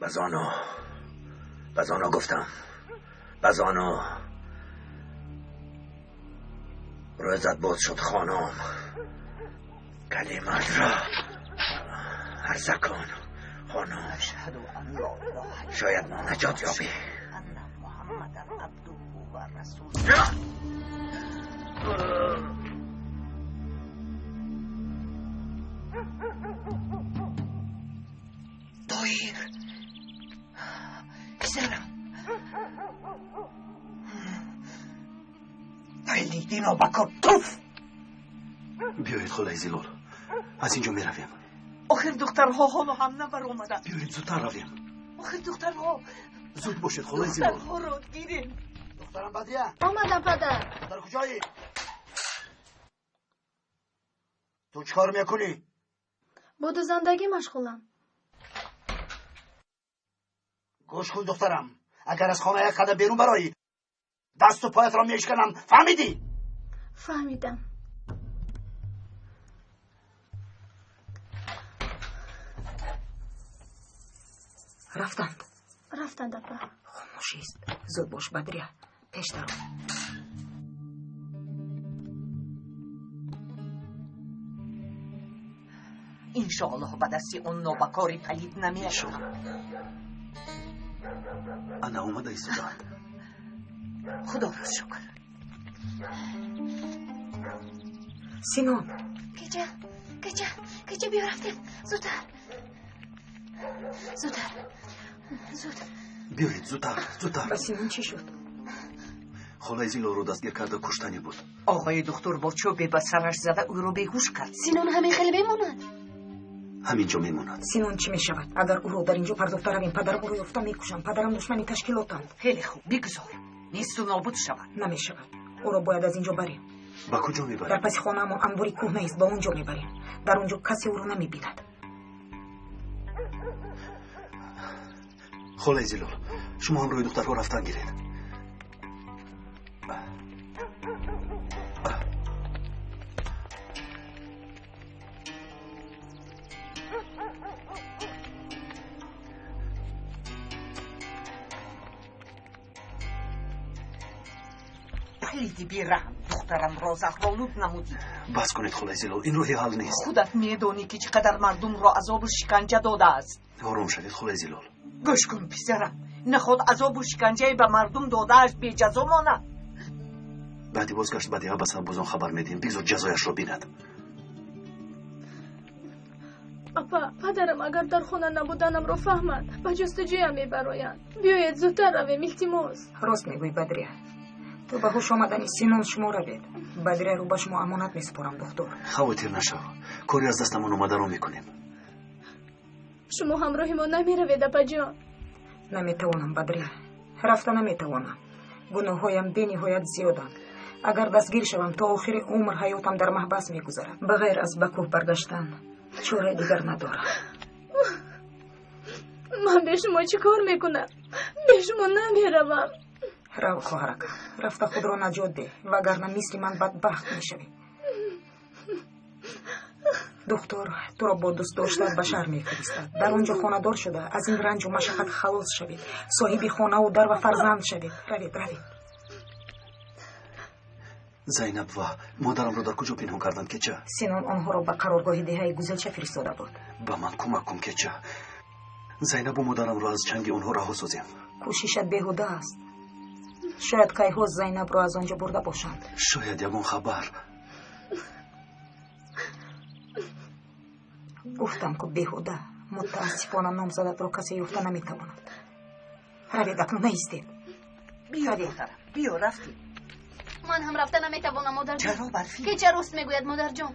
بزانو بزانو گفتم بزانو روزت باز شد خانم کلمت را عرضه کن خانم شاید ما نجات یابی. Тоҳир писарам палиди нобакор туф. Биёед холаи Зилол, аз инҷо меравем. Охир духтарҳо ҳоло ҳам набаромаданд. Биёед зудтар равем. Охир духтарҳо. Зуд бошед холаи Зилол. Духтарҳоро гирем. Духтарам Бадрия. Омадам падар. Дар куҷоӣ? Ту чӣ кор мекунӣ? Бо дузандагӣ машғулам. Гӯш кун духтарам, агар аз хона як қадам берун бароӣ дасту поятро мешканам. Фаҳмидӣ? Фаҳмидам. Рафтанд. Рафтанд апа. Хомӯшист. Зуд бош Бадрия, пештар. Иншоаллоҳ ба дасти он нобакори палид намерафтам. Ана омада истодаанд. Худоро шукр. Синон. Кеча, кеча, кеча биё рафтем. Зудтар. Зудтар. Зуд. Биёед зудтар, зудтар. Ба Синон чӣ шуд? Холаи Зилолро дастгир карда куштанӣ буд. Оғои духтур бо чӯбе ба сараш зада ӯро беҳуш кард. Синон ҳамин хел мемонад? Ҳамин ҷо мемонад. Синон чӣ мешавад? Агар ӯро дар инҷо пардохта равем, падарам ӯро ёфта мекушанд. Падарам душмани ташкилотанд. Хеле хуб, бигузор. Несту нобуд шавад. Намешавад. Ӯро бояд аз инҷо барем. Ба куҷо мебарем? Дар паси хонаамон анбори кӯҳнаест, ба он ҷо мебарем. Дар он ҷо касе ӯро намебинад. Холаи Зилол, шумо ҳамроҳи духтарҳо рафтан гиред. Палиди бераҳм, духтарамро заҳролуд намудӣ. Бас кунед холаи Зилол, ин роҳи ҳал нест. Худат медонӣ ки чӣ қадар мардумро азобу шиканҷа додааст. Ором шавед холаи Зилол. Гӯш кун писарам, наход азобу шиканҷае ба мардум додааш беҷазо монад. Баъди бозгашт Бадиа ба сарбозон хабар медиҳем, бигзор ҷазояшро бинад. Апа, падарам агар дар хона набуданамро фаҳмад, ба ҷустуҷӯям мебароянд. Биёед зудтар равем, илтимос. Рост мегӯй Бадрия. То ба ҳуш омадани Синон шумо равед. Бадрияро ба шумо амонат месупорам, духтур. Хавотир нашав, кори аз дастамон омадаро мекунем. Шумо ҳамроҳи мо намеравед, апаҷон. Наметавонам, Бадрия. Рафта наметавонам. Гуноҳҳоям бениҳоят зиёданд. Агар дастгир шавам, то охири умр ҳаётам дар маҳбас мегузарад. Ба ғайр аз ба кӯҳ баргаштан чораи дигар надорам. Ман бе шумо чӣ кор мекунам? Бе шумо намеравам. Рав, хоҳаракам, рафта худро наҷот деҳ, вагарна мисли ман бадбахт мешавӣ. Духтур туро бо дӯст доштат ба шаҳр мефиристад. Дар он ҷо хонадор шуда, аз ин ранҷу машаққат халос шавед. Соҳиби хонаву дар ва фарзанд шавед. Равед, равед. Зайнаб ва модарамро дар куҷо пинҳон карданд, кеча? Синон онҳоро ба қароргоҳи деҳаи Гузелча фиристода буд. Ба ман кӯмак кун, кеча. Зайнабу модарамро аз чанги онҳо раҳо созем. Кӯшишат беҳуда аст. Шояд кайҳо Зайнабро аз он ҷо бурда бошанд. Шояд ягон хабар. Гуфтам ку беҳуда. Мутаассифона номзадатро касе ёфта наметавонад. Равед, акнун наистед. Биё духтарам, биё рафтем. Ман ҳам рафта наметавонам, модарҷон. Чаро Барфин? Кеча рост мегӯяд, модарҷон.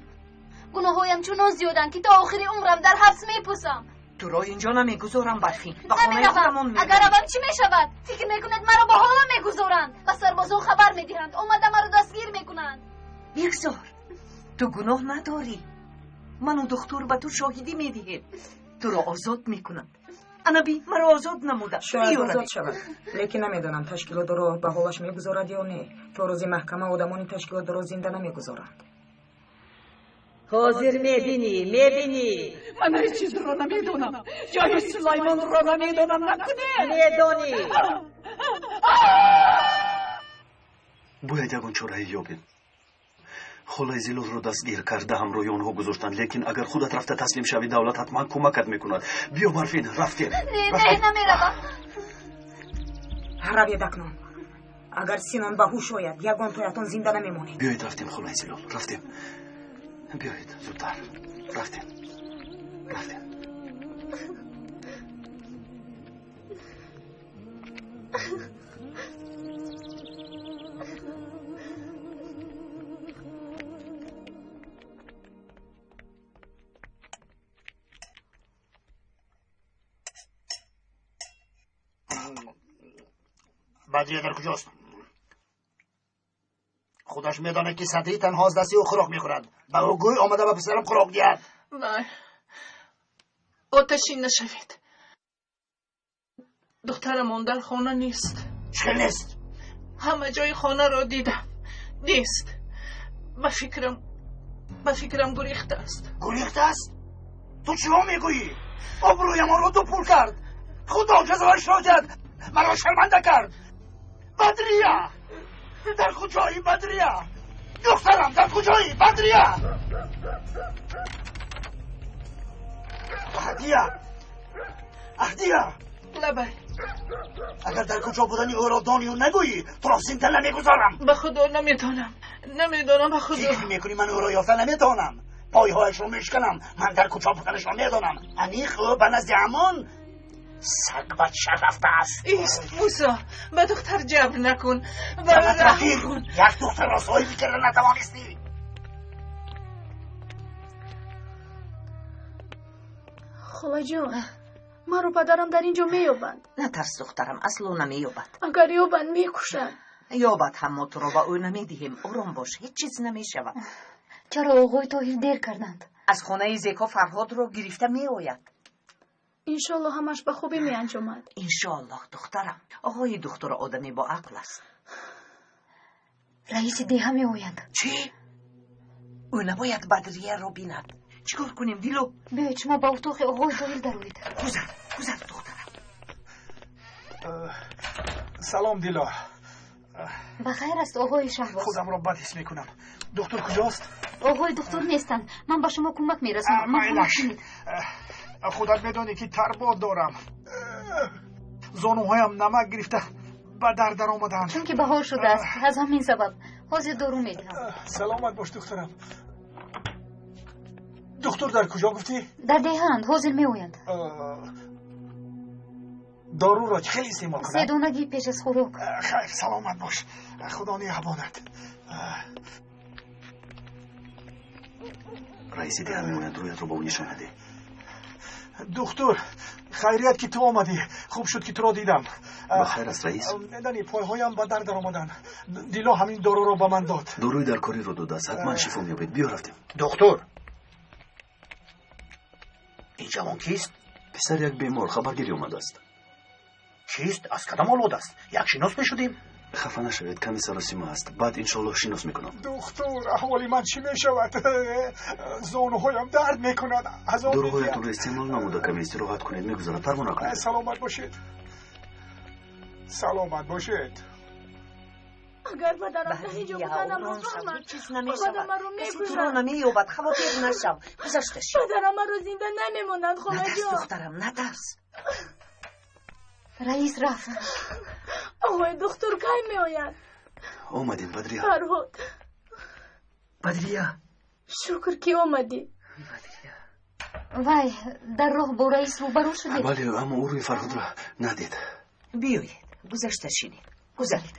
Гуноҳҳоям чунон зиёданд, ки то охири умрам дар ҳабс мепӯсам. Туро инҷо намегузорам, Барфин. Ба хонаи Намеравам. худамон Агар мебарем. равам чӣ мешавад? Фикр мекунед маро ба ҳола мегузоранд. Ба сарбозон хабар медиҳанд. Омада маро дастгир мекунанд. Бигзор. Ту гуноҳ надорӣ. Ману духтур ба ту шоҳидӣ медиҳем. Туро озод мекунанд. Ана би, маро озод намуда. Шояд Биё озод равем. шавад, лекин намедонам ташкилотро ба ҳолаш мегузорад ё не. То рӯзи маҳкама одамони ташкилотро зинда намегузоранд. Ҳозир мебинӣ, мебинӣ. Ман ҳеҷ чизро намедонам. Ҷои Сулаймонро намедонам. Накунед. Медонӣ. Бояд ягон чораe ёбем. Холаи Зилолро дастгир карда ҳамроҳи онҳо гузоштанд, лекин агар худат рафта таслим шавӣ, давлат ҳатман кӯмакат мекунад. Биё Барфин, рафтем. Не, не, намеравам. Равед акнун. Агар Синон ба ҳуш ояд, ягон тоятон зинда намемонед. Биёед рафтем, холаи Зилол, рафтем. Биёед зудтар. Рафтем. Рафтем. Бадрия дар куҷост? Худаш медонад, ки Садрӣ танҳо аз дасти ӯ хӯрок мехӯрад. Ба ӯ гӯй омада ба писарам хӯрок диҳад. Вай, оташин нашавед. Духтарамон дар хона нест. Чӣ хел нест? Ҳама ҷои хонаро дидам. Нест. Ба фикрам гурехтааст. Гурехтааст? Ту чиҳо мегӯӣ? Обрӯямонро ду пул кард. Худо ҷазояшро диҳад. Маро шарманда кард. Бадрия! Дар куҷоӣ, Бадрия? Духтарам, дар куҷоӣ, Бадрия? Аҳдия! Аҳдия! Лабай. Агар дар куҷо будани ӯро донию нагӯӣ, туро зинда намегузорам. Ба худо намедонам. Намедонам, ба худо. Фикр мекунӣ ман ӯро ёфта наметавонам? Пойҳояшро мешканам. Ман дар куҷо буданашро медонам. Аниқ ӯ ба назди ҳамон саг бача рафтааст. Ист, Мусо, ба духтар ҷабр накун. Раҳм кун. Як духтарро соҳиб карда натавонистӣ. Холаҷон, маро падарам дар ин ҷо меёбанд. Натарс, духтарам, асло намеёбад. Агар ёбанд, мекушанд. Ёбад ҳам мо туро ба ӯ намедиҳем. Ором бош, ҳеҷ чиз намешавад. Чаро оғои Тоҳир дер карданд? Аз хонаи Зеко Фарҳодро гирифта меояд. Иншоаллоҳ ҳамаш ба хубӣ меанҷомад. Иншоаллоҳ, духтарам. Оғои духтур одаме бо ақл аст. Раиси деҳа меояд. Чӣ? Ӯ набояд Бадрияро бинад. Чӣ кор кунем, Дило? Биёед, шумо ба утоқи оғои Тоҳир дароед. Гузар, гузар, духтарам. Салом, Дило. Ба хайр аст, оғои Шаҳбоз. Худамро бад ҳис мекунам. Духтур куҷост? Оғои духтур нестанд. Ман ба шумо кӯмак мерасонам. Майлаш. Худат медонӣ, ки тарбод дорам. Зонуҳоям намак гирифта ба дар даромаданд. Чунки баҳор шудааст, аз ҳамин сабаб. Ҳозир дору медиҳам. Саломат бош, духтарам. Духтур дар куҷо гуфтӣ? Дар деҳаанд, ҳозир меоянд. Доруро чӣ хел истеъмол кунам? Се донагӣ пеш аз хӯрок. Хайр, саломат бош. Худо нигаҳбонат. Раиси деҳа меояд, рӯятро ба ӯ нишон надеҳ. Духтур, хайрият ки ту омадӣ. Хуб шуд, ки туро дидам. Ба хайр аст, раис? Медонӣ, пойҳоям ба дар даромаданд. Дило ҳамин доруро ба ман дод. Доруи даркориро додааст. Ҳатман шифо меёбед. Биё рафтем. Духтур, ин ҷавон кист? Писари як бемор хабаргирӣ омадааст. Чист? Аз кадом олод аст? Як шинос мешудем? Хафа нашавед, каме саросима аст. Баъд иншоаллоҳ шинос мекунам. Духтур, аҳволи ман чӣ мешавад? Зонуҳоям дард мекунад. Азоб Доруҳоятонро истеъмол намуда каме истироҳат кунед, мегузарад. Парво накунед. Саломат бошед. Саломат бошед. Агар падарам дар ин ҷо буданамро фаҳмад, чиз намешавад. маро Касе туро мекушад. намеёбад. Хавотир нашав. Гузашта ши. Падарам маро зинда намемонад, Натарс, холаҷон. духтарам, натарс. Раис рафт. Оғои духтур кай меояд? Омадем, Бадрия. Фарҳод, Бадрия. шукр, ки омадӣ. Бадрия. Вай, дар роҳ бо раис рӯбарӯ шудед. Бале, аммо ӯ рӯи Фарҳодро надид. Биёед, гузашта шинед. Гузаред.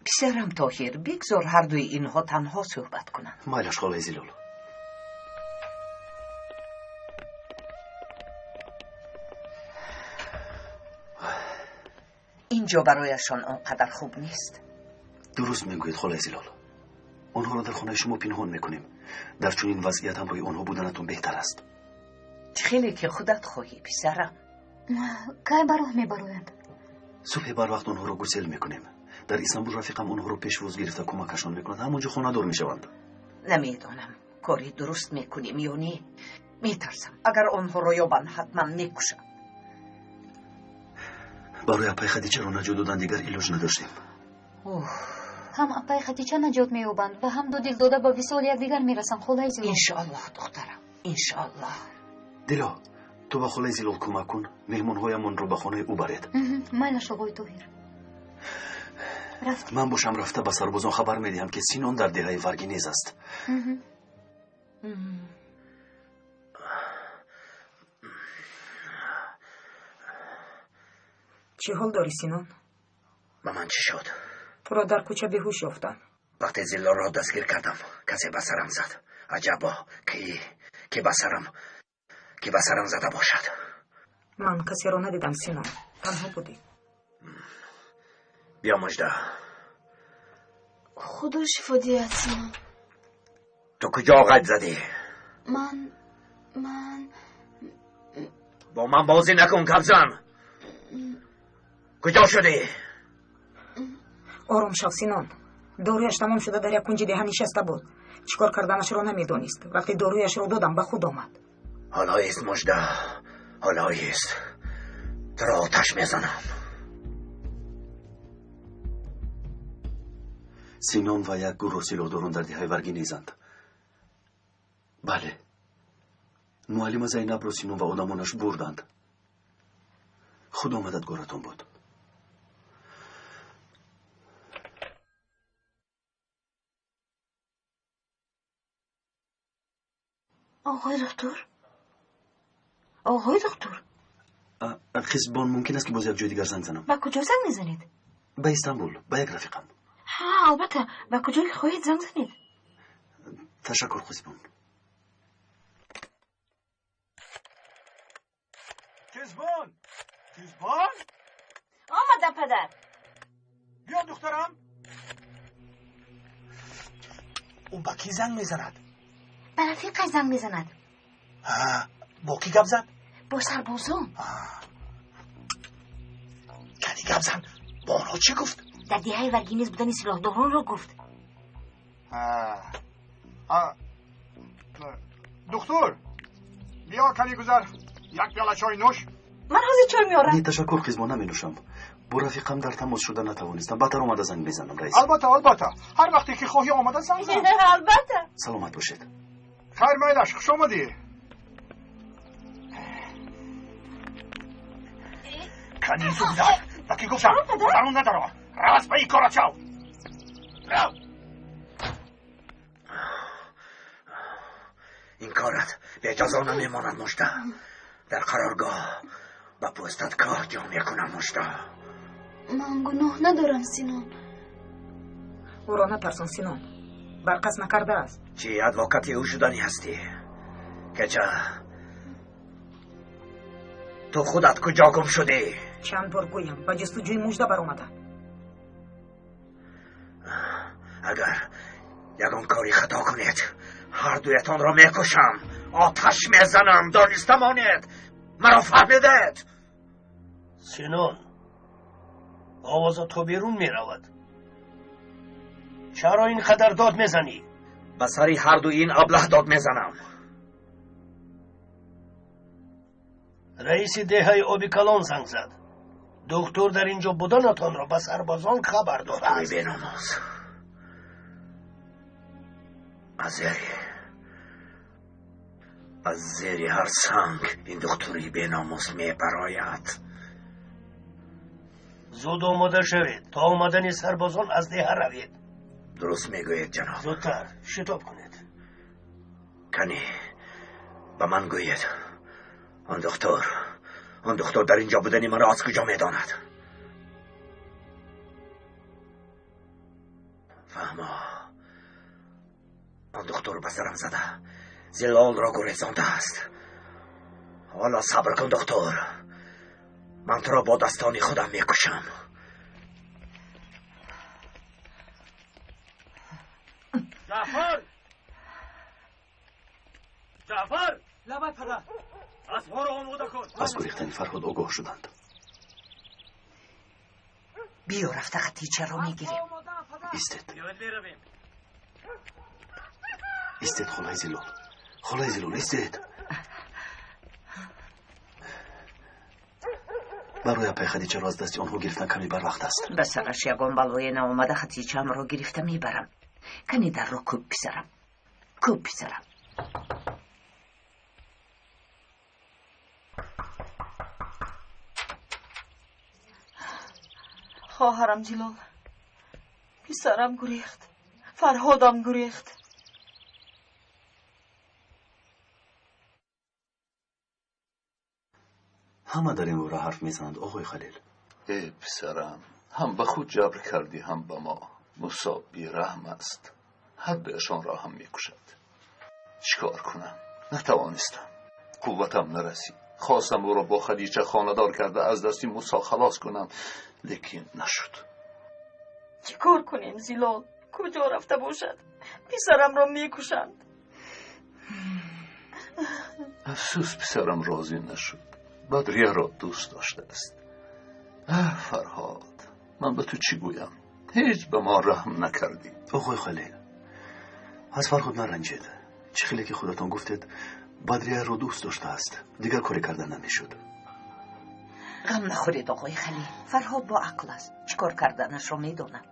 Писарам Тоҳир, бигзор ҳардуи инҳо танҳо суҳбат кунанд. Майлаш, холаи Зилол. Инҷо барояшон он қадар хуб нест. Дуруст мегӯед, холаи Зилол. Онҳоро дар хонаи шумо пинҳон мекунем. Дар чунин вазъият ҳамроҳи онҳо буданатон беҳтар аст. Чӣ хеле ки худат хоҳӣ, писарам. Кай ба роҳ мебароянд? Субҳе барвақт онҳоро гусел мекунем. Дар Истанбул рафиқам онҳоро пешвоз гирифта кӯмакашон мекунад. Ҳамон ҷо хонадор мешаванд. Намедонам кори дуруст мекунем ё не. Метарсам, агар онҳоро ёбанд, ҳатман мекушанд. Барои апаи Хадичаро наҷот додан дигар илоҷ надоштем. Ҳам апаи Хадича наҷот меёбанд ва ҳам ду дилдода ба висоли якдигар мерасанд, холаи Зилол. Иншоаллоҳ, духтарам, иншоаллоҳ. Дило, ту ба холаи Зилол кӯмак кун, меҳмонҳоямонро ба хонаи ӯ баред. Майлаш, оғои Тоҳир. Ман бошам рафта ба сарбозон хабар медиҳам, ки Синон дар деҳаи Варгинез аст. Чӣ ҳол дорӣ, Синон? Ба ман чӣ шуд? Туро дар кӯча беҳуш ёфтам. Вақте Зиллоро дастгир кардам, касе ба сарам зад. Аҷабо, ки ба сарам зада бошад? Ман касеро надидам, Синон. Танҳо будӣ. Биё, Мужда. Худо шифо диҳад, Синон. Ту куҷо ғайб задӣ? Ман бо ман бозӣ накун, кабзан. Куҷо шудӣ? Ором шав, Синон. Доруяш тамом шуда дар як кунҷи деҳа нишаста буд. Чӣ кор карданашро намедонист. Вақте доруяшро додам, ба худ омад. Ҳоло ист, Мужда, ҳоло ист. Туро оташ мезанам. Синон ва як гурӯҳ силоҳдорон дар деҳаи Варгинезанд. Бале, муаллима Зайнабро Синон ва одамонаш бурданд. Худо мададгоратон буд. Оғои доктор, оғои доктор. Хизбон, мумкин аст ки боз як ҷои дигар занг занам? Ба куҷо занг мезанед? Ба Истанбул, ба як рафиқам. Ҳа, албатта, ба куҷо ки хоҳед занг занед. Ташаккур, Хизбон. Хизбон, Хизбон, омадам, падар. Биё, духтарам. Ӯ ба кӣ занг мезанад? Ба рафиқаш занг мезанад. Бо кӣ гап зад? Бо сарбозон. Кани гап зан, бо онҳо чӣ гуфт? Дар деҳаи Варгинез будани силоҳдоронро гуфт. Духтур, биё, кани гузар, як пиёла чой нӯш. Ман ҳозир чой меорам. Не, ташаккур, Хизбон, наменӯшам. Бо рафиқам дар тамос шуда натавонистам. Баъдтар омада занг мезанам, раис. Албатта, албатта. Ҳар вақте ки хоҳӣ омада занг зан. Албатта. Саломат бошед. Хайр, майлаш, хуш омадӣ. Кани зу гузар, ба кӣ гуфтам? Дарун надаро. Равас ба ин кора чав. Рав. Ин корат беҷазо намемонад, Мужда. Дар қароргоҳ ба пӯстат кор ҷо мекунам, Мужда. Ман гуноҳ надорам, Синон. Ӯро натарсон, Синон. Барқас накардааст. Чӣ адвокати ӯ шуданӣ ҳастӣ? Кеча, ту худат куҷо гум шудӣ? Чанд бор гӯям, ба ҷустуҷӯи Мужда баромадам. Агар ягон кори хато кунед, ҳар дуятонро мекушам, оташ мезанам, дониста монед. Маро фаҳмидед? Синон, овоза то берун меравад. Чаро ин қадар дод мезанӣ? Ба сари ҳарду ин аблаҳ дод мезанам. Раиси деҳаи Оби Калон занг зад. Доктор дар ин ҷо буданатонро ба сарбозон хабар додааст. Духтури беномус. Аз зери ҳар санг ин духтури беномус мебарояд. Зуд омода шавед, то омадани сарбозон аз деҳа равед. Дуруст мегӯед, ҷаноб. Зудтар шитоб кунед. Кани, ба ман гӯед, он духтур дар ин ҷо будани маро аз куҷо медонад? Фаҳмо, он духтур ба сарам зада Зилолро гурезондааст. Ҳоло сабр кун, духтур. Ман туро бо дастони худам мекушам. Ҷаъфар! Ҷаъфар! Лабай, падар. Аспҳоро омода кун. Аз гурехтани Фарҳод огоҳ шуданд. Биё, рафта Хатичаро мегирем. Истед. Биёед, меравем. Истед, холаи Зилол, холаи Зилол, истед. Барои апаи Хадичаро аз дасти онҳо гирифтан каме барвақт аст. Ба сараш ягон балое наомада Хадичаамро гирифта мебарам. Кани дарро кӯб, писарам, кӯб, писарам. Хоҳарам Зилол, писарам гурехт, Фарҳодам гурехт. Ҳама дар ин бора ҳарф мезананд, оғои Халил. Э писарам, ҳам ба худ ҷабр кардӣ, ҳам ба мо. Мусо бераҳм аст, ҳар дуяшонро ҳам мекушад. Чӣ кор кунам? Натавонистам, қувватам нарасид. Хостам ӯро бо Хадича хонадор карда аз дасти Мусо халос кунам, лекин нашуд. Чӣ кор кунем, Зилол? Куҷо рафта бошад? Писарамро мекушанд. Афсӯс, писарам розӣ нашуд. Бадрияро дӯст доштааст. Аҳ, Фарҳод, ман ба ту чӣ гӯям? Ҳеҷ ба мо раҳм накардӣ. Оғои Халил, аз Фарҳод наранҷед. Чӣ хеле ки худатон гуфтед, Бадрияро дӯст доштааст. Дигар коре карда намешуд. Ғам нахӯред, оғои Халил. Фарҳод бо ақл аст, чӣ кор карданашро медонад.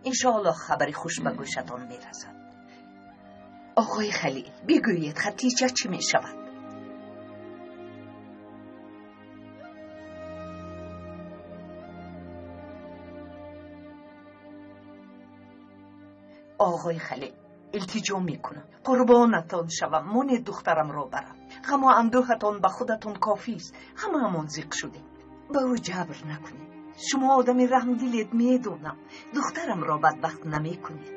Иншоаллоҳ хабари хуш ба гӯшатон мерасад. Оғои Халил, бигӯед, Хатича чӣ мешавад? Оғои Халил, илтиҷо мекунам, қурбонатон шавам, монед духтарамро барам. Ғаму андӯҳатон ба худатон кофист. Ҳамаамон зиқ шудем. Ба ӯ ҷабр накунед. Шумо одами раҳмдилед, медонам. Духтарамро бадбахт намекунед.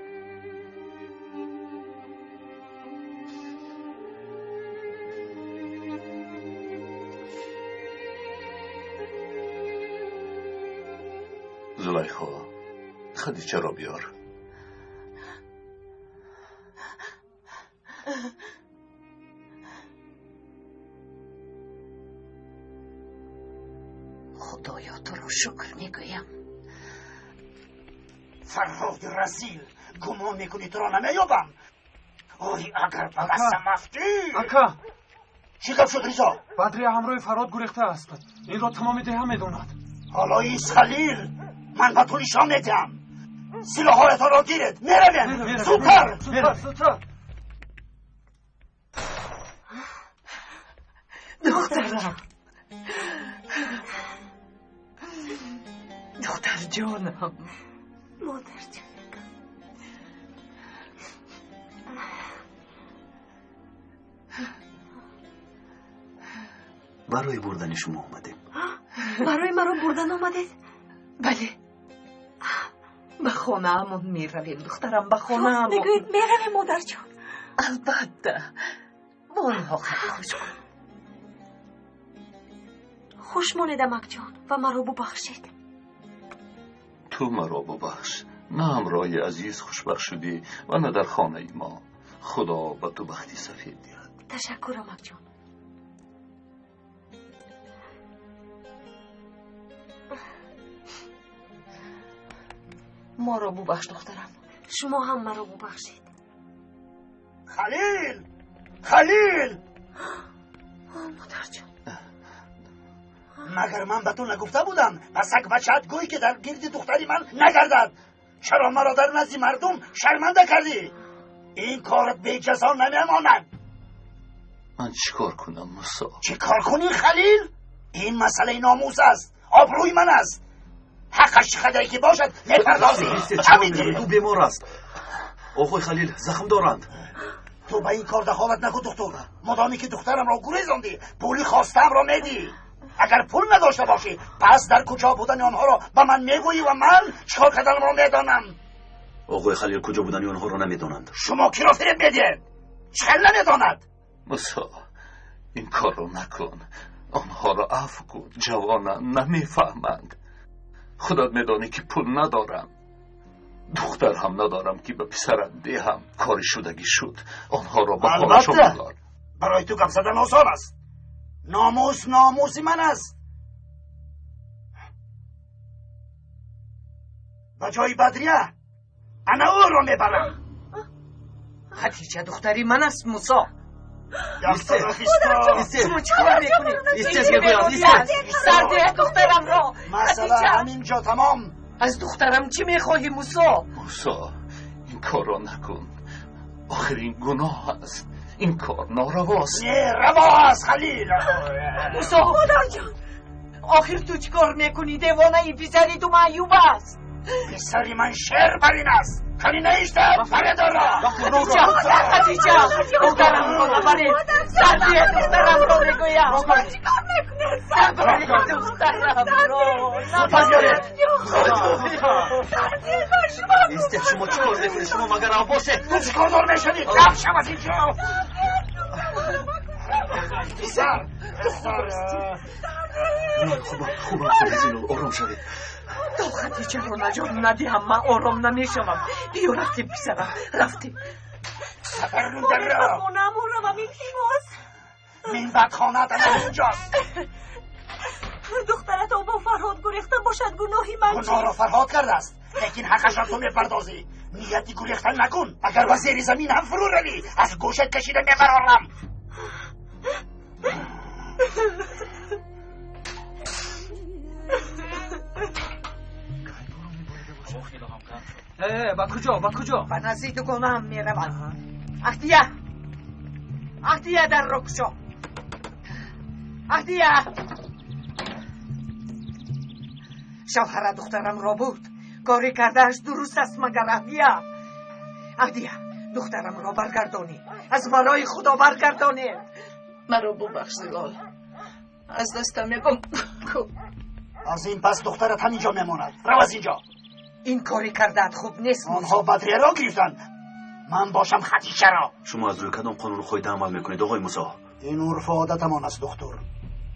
Зулайхо, Хадичаро биёр. Худоё, туро шукр мегӯям. Фарҳоди разил, гумон мекунӣ туро намеёбам? Ой, агар ба дастам афтӣ! Ака! Чӣ гап шуд, Ризо? Бадрия ҳамроҳи Фарҳод гурехтааст. Инро тамоми деҳа медонад. Ҳоло ис Халил, ман ба ту нишон медиҳам. Силоҳҳоятонро гиред, меравем. Зудтар! Зудтар! Духтарам, духтарҷонам. Модарҷонакам. Барои бурдани шумо омадем. Барои маро бурдан омадед? Бале. Ба хонаамон меравем, духтарам, ба хонаамон. Мегӯед меравем, модарҷон? Албатта. Бо онҳо хеле хуш кун. Хуш монед, амакҷон, ва маро бубахшед. Ту маро бубахш. На ҳамроҳи азиз хушбахт шудӣ ва на дар хонаи мо. Худо ба ту бахти сафед диҳад. Ташаккур, амакҷон. Моро бубахш, духтарам. Шумо ҳам маро бубахшед. Халил! Халил! Модарҷон. Магар ман ба ту нагуфта будам, ба саг бачаат гӯй, ки дар гирди духтари ман нагардад? Чаро маро дар назди мардум шарманда кардӣ? Ин корат беҷазо намемонад. Ман чӣ кор кунам, Мусо? Чӣ кор кунӣ, Халил? Ин масъалаи номус аст, обрӯи ман аст. Ҳаққаш чӣ қадаре ки бошад, мепардозӣ. Ӯ бемор аст, оғои Халил, захм доранд. Ту ба ин кор дахолат накун, духтур. Модоме ки духтарамро гурезондӣ, пули хостаамро медиҳӣ. Агар пул надошта бошӣ, пас дар куҷо будани онҳоро ба ман мегӯӣ ва ман чикор карданамро медонам. Оғои Халил, куҷо будани онҳоро намедонанд. Шумо киро фиреб медиҳед? Чӣ хел намедонад? Мусо, ин корро накун. Онҳоро афв кун. Ҷавонанд, намефаҳманд. Худат медонӣ, ки пул надорам. Духтар ҳам надорам, ки ба писарам диҳам. Кори шудагӣ шуд. Онҳоро ба ҳолашон бигзор. Барои ту гап задан осон аст. Номус номуси ман аст. Ба ҷои Бадрия ана ӯро мебарам. Хадича духтари ман аст, Мусо. Шумо чӣ кор мекунед? Сардия духтарамро. Масъала ҳамин ҷо тамом. Аз духтарам чӣ мехоҳӣ, Мусо? Мусо, ин корро накун. Охир ин гуноҳ аст. Ин кор норавост. Не, раво аст, Халил. Мусо, модарҷон, охир ту чӣ кор мекунӣ? Девонаи, писари ту маъюб аст. Писари ман шер бар ин аст. Кани наишта паредора. Хадича, Хадича, духтарамро набаред. Сардия духтарамро мегӯям. Чӣ кор мекунед? Набаред духтарамро. Набаред. Истед, шумо чӣ кор мекунед? Шумо магар авбошед? Ту чӣ кордор мешавӣ? Рафт шав аз инҷо. Писар, писар. Хубам, хубам, холаи Зилол, ором шавед. То Хадичаро наҷот надиҳам, ман ором намешавам. Биё, рафтем, писарам, рафтем. Дарро. Хонаамон равам, илтимос. Мин баъд хонаат ана инҷост. Духтаратон бо Фарҳод гурехта бошад, гуноҳи ман чист? Гуноҳро Фарҳод кардааст, лекин ҳаққашро ту мепардозӣ. Нияти гурехтан накун. Агар ба зери замин ҳам фурӯ равӣ, аз гӯшат кашида мебарорам. Ба куҷо, ба куҷо? Ба назди дугонаам меравам. Аҳдия, Аҳдия, дарро кушо. Аҳдия, шавҳара духтарамро бурд. Кори кардааш дуруст аст, магар Аҳдия? Аҳдия, духтарамро баргардонӣ. Аз барои Худо баргардонед. Маро бубахш, Зилол. Аз дастам ягон Аз ин пас духтарат ҳамин ҷо мемонад. Рав аз инҷо. Ин кори кардаат хуб нест. Онҳо Бадрияро гирифтанд, ман бошам Хадичаро. Шумо аз рӯи кадом қонуну қоида амал мекунед, оғои Мусо? Ин урфу одатамон аст, духтур.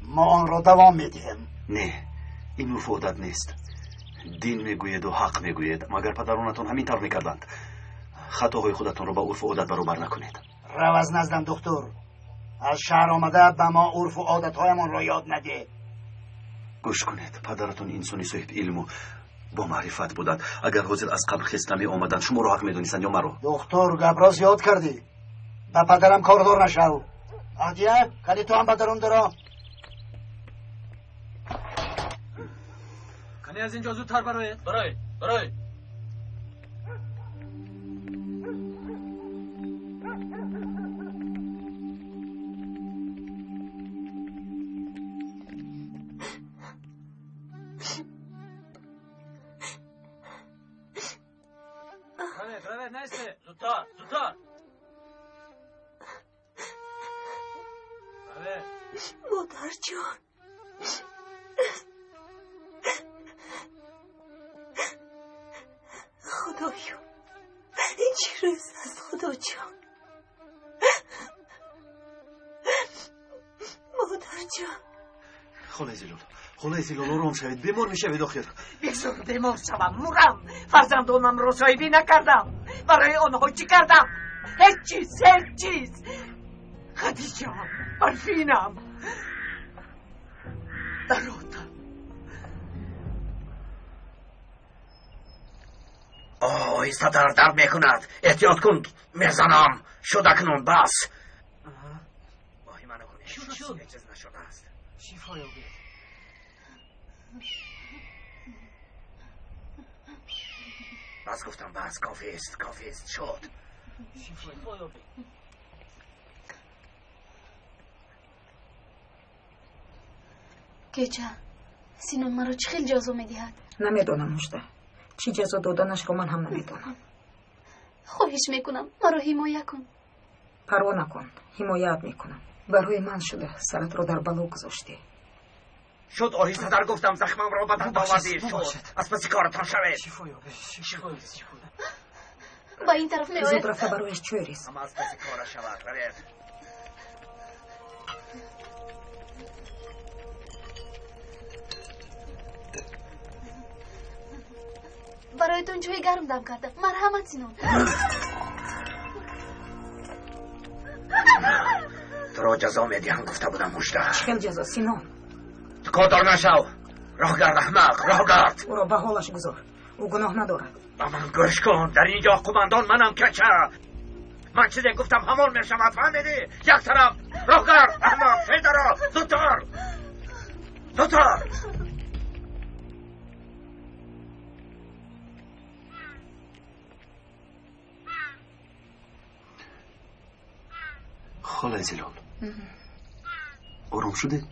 Мо онро давом медиҳем. Не, ин урфу одат нест. Дин мегӯеду ҳақ мегӯед, магар падаронатон ҳамин тавр мекарданд? Хатоҳои худатонро ба урфу одат баробар накунед. Рав аз наздам, духтур. Аз шаҳр омада ба мо урфу одатҳоямонро ёд надеҳ. Гӯш кунед, падаратон инсони соҳиби илму бо маърифат буданд. Агар ҳозир аз қабр хеста меомаданд, шуморо ҳақ медонистанд ё маро? Духтур, гапро зиёд кардӣ. Ба падарам кордор нашав. Аҳдия, кани ту ҳам ба дарун даро. Кани аз инҷо зудтар бароед. Бароед, бароед. Зудтар, зудтар. Модарҷон, худоё, ин чӣ рӯз аст, худоҷон. Модарҷон. Холаи Зилол, холаи Зилол, ором шавед, бемор мешавед охир. Бигзор бемор шавам, мурам. Фарзандонамро соҳибӣ накардам. Барои онҳо чӣ кардам? Ҳеҷ чиз, ҳеҷ чиз. Хадичам, Барфинам, дарота. Оҳиста, дард мекунад. Эҳтиёт кун, мезанам. Шуд акнун, бас. Воҳима накунед, ҳеҷ чиз нашудааст. Шифо ёбед. Бас гуфтам, бас, кофист, кофист, шуд. Шифо ёбед. Кеча, Синон маро чӣ хел ҷазо медиҳад? Намедонам, Мужда. Чӣ ҷазо доданашро ман ҳам намедонам. Хоҳиш мекунам, маро ҳимоя кун. Парво накун, ҳимояат мекунам. Барои ман шуда саратро дар бало гузоштӣ. Шуд, оҳистатар гуфтам, захмамро ба дард овардӣ. Шуд, аз паси коратон шавед. Шифо ёбед, шифо ёбед. Ба ин тараф меояд. Зуд рафта барояш чой рез. Ҳама аз паси кора шавад, равед. Бароятон чойи гарм дам кардам. Марҳамат, Синон. Туро ҷазо медиҳам, гуфта будам, Мужда. Чӣ хел ҷазо, Синон? Ту кордор нашав. Роҳ гард, аҳмақ, роҳ гард. Ӯро ба ҳолаш гузор. Ӯ гуноҳ надорад. Ба ман гӯш кун, дар ин ҷо қумандон манам, кача. Ман чизе гуфтам ҳамон мешавад, фаҳмидӣ? Як тараф, роҳгар, аҳмақ, федоро, зудтар, зудтар. Холаи Зилол, ором шудед?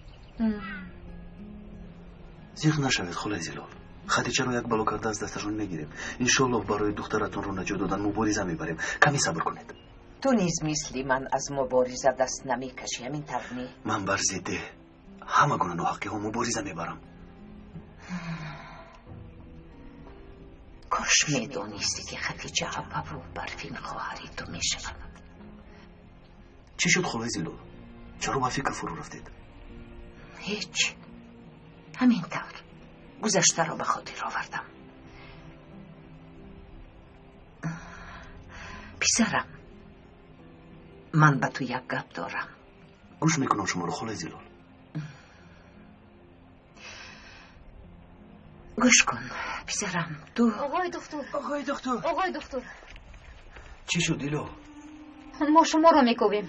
Зиқ нашавед, холаи Зилол. Хадичаро як бало карда аз дасташон мегирем. Иншоаллоҳ барои духтаратонро наҷот додан мубориза мебарем. Каме сабр кунед. Ту низ мисли ман аз мубориза даст намекашӣ, ҳамин тавр не? Ман бар зидди ҳама гуна ноҳақиҳо мубориза мебарам. Кош медонистӣ, ки Хадича апаву Барфин хоҳари ту мешавад. Чӣ шуд, холаи Зилол? Чаро ба фикр фурӯ рафтед? Ҳеҷ, ҳамин тавр гузаштаро ба хотир овардам. Писарам, ман ба ту як гап дорам. Гӯш мекунам шуморо, холаи Зилол. Гӯш кун, писарам, ту. Оғои духтур, оғои духтур, оғои духтур. Чӣ шуд, Дило? Мо шуморо мекобем.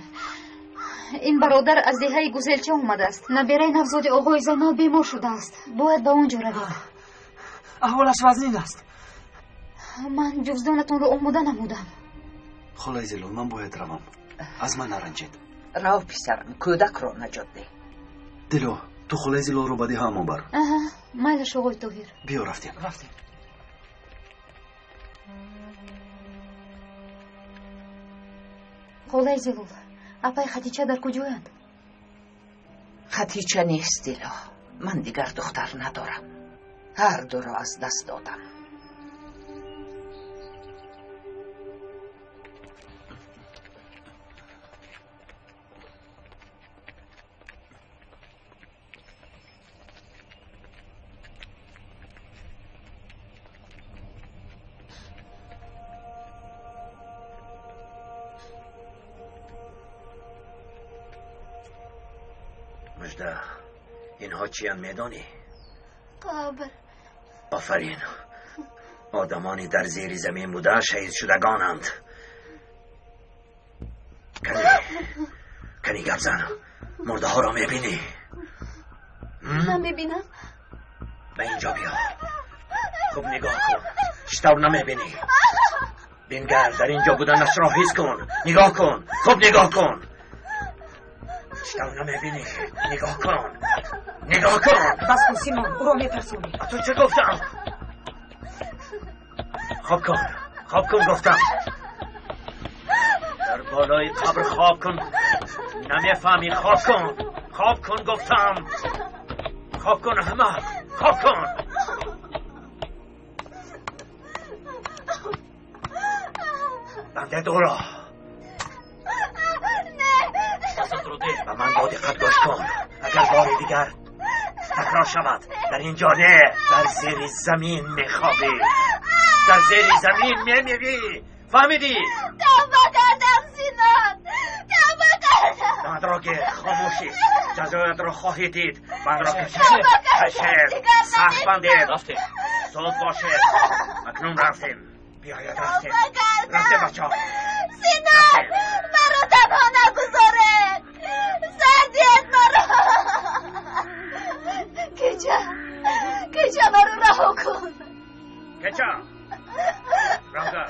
Ин бародар аз деҳаи Гузелча омадааст. Набераи навзоди оғои Зайнал бемор шудааст. Бояд ба он ҷо равед. Аҳволаш вазнин аст. Ман ҷуздонатонро омода намудам. Холаи Зилол, ман бояд равам. Аз ман наранҷед. Рав, писарам, кӯдакро наҷот деҳ. Дило, ту холаи Зилолро ба деҳаамон бар. Аҳа, майлаш, оғои Тоҳир. Биё, рафтем. Рафтем. Холаи Зилол, апай Хатича дар куҷоянд? Хатича нест, Дило. Ман дигар духтар надорам. Ҳар дуро аз даст додам. Мужда, инҳо чиян медонӣ? Қабр. Офарин. Одамони дар зери замин буда шаҳид шудагонанд. Кани, кани гап зан. Мурдаҳоро мебинӣ? Намебинам. Ба инҷо биё. Хуб нигоҳ кун. Чӣ тавр намебинӣ? Бингар, дар инҷо буданашро ҳис кун. Нигоҳ кун. Хуб нигоҳ кун. Чӣ тавр намебинӣ? Нигоҳ кун. Нигоҳ кун. Бас кун, Симон, ӯро метарсонӣ. Ту чӣ гуфтам? Хоб кун. Хоб кун гуфтам. Дар болои қабр хоб кун. Намефаҳмӣ, хоб кун. Хоб кун гуфтам. Хоб кун, аҳмақ. Хоб кун. Банде дуро. Ба ман бо диққат гӯш кун. Агар бори дигар такрор шавад, дар инҷо не, дар зери замин мехобӣ. Дар зери замин мемирӣ. Фаҳмидӣ? Тавба кардам, Синон. Тавба кардам. Бандро гир, хомӯшӣ. Ҷазоятро хоҳӣ дид. Бандро кашед. Кашед. Сахт бандед. Рафтем. Зуд бошед. Акнун рафтем. Биёед, рафтем. Рафтем, бачаҳо. Синон, маро танҳо нагузоред. Сардият маро. Кеча, кеча, маро раҳо кун. Кеча, роҳгар.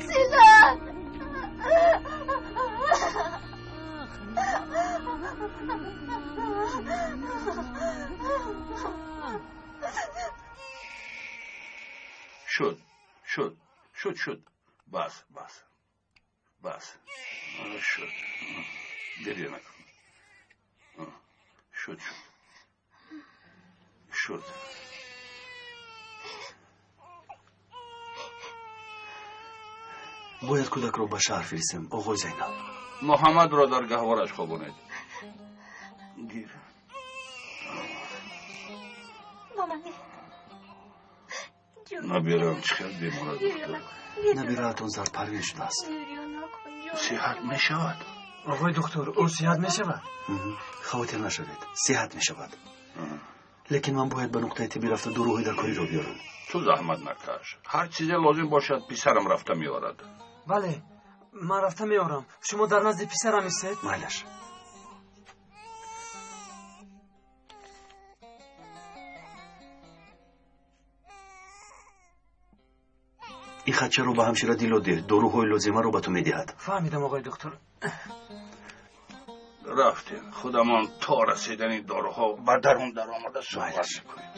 Синон. Шуд, шуд, шуд, шуд. Бас, бас, бас. Шуд. Гиря накун. Шуд, шуд. Шуд. Бояд кӯдакро ба шаҳр фиристем, оғои Зайнал. Муҳаммадро дар гаҳвораш хобонед. Гир. Набирам чӣ хел бемора, духтур? Набираатон зардпарвин шудааст. Сиҳат мешавад? Оғои духтур, ӯ сиҳат мешавад? Хавотир нашавед, сиҳат мешавад. Лекин ман бояд ба нуқтаи тиббӣ рафта доруҳои даркориро биёрам. Ту заҳмат накаш. Ҳар чизе лозим бошад, писарам рафта меорад. Бале, ман рафта меорам. Шумо дар назди писарам истед? Майлаш. Ин хатчаро ба ҳамшира Дило деҳ, доруҳои лозимаро ба ту медиҳад. Фаҳмидам, оғои доктор. Рафтем, худамон то расидани доруҳо ба дарун даромада суҳбат мекунем.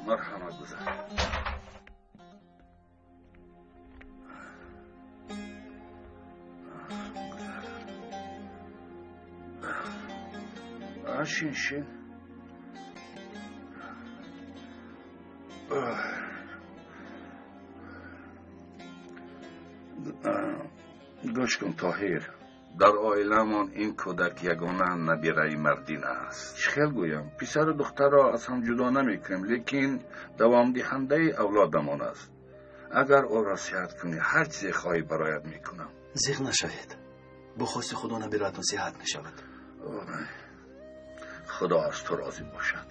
Марҳамат, гузар. Шин, шин. Гӯш кун, Тоҳир. Дар оиламон ин кӯдак ягона набираи мардина аст. Чӣ хел гӯям, писару духтарро аз ҳам ҷудо намекунем, лекин давомдиҳандаи авлодамон аст. Агар ӯро сиҳат кунӣ, ҳар чизе хоҳӣ бароят мекунам. Зиқ нашавед. Бо хости Худо набираатон сиҳат мешавад. Худо аз ту розӣ бошад.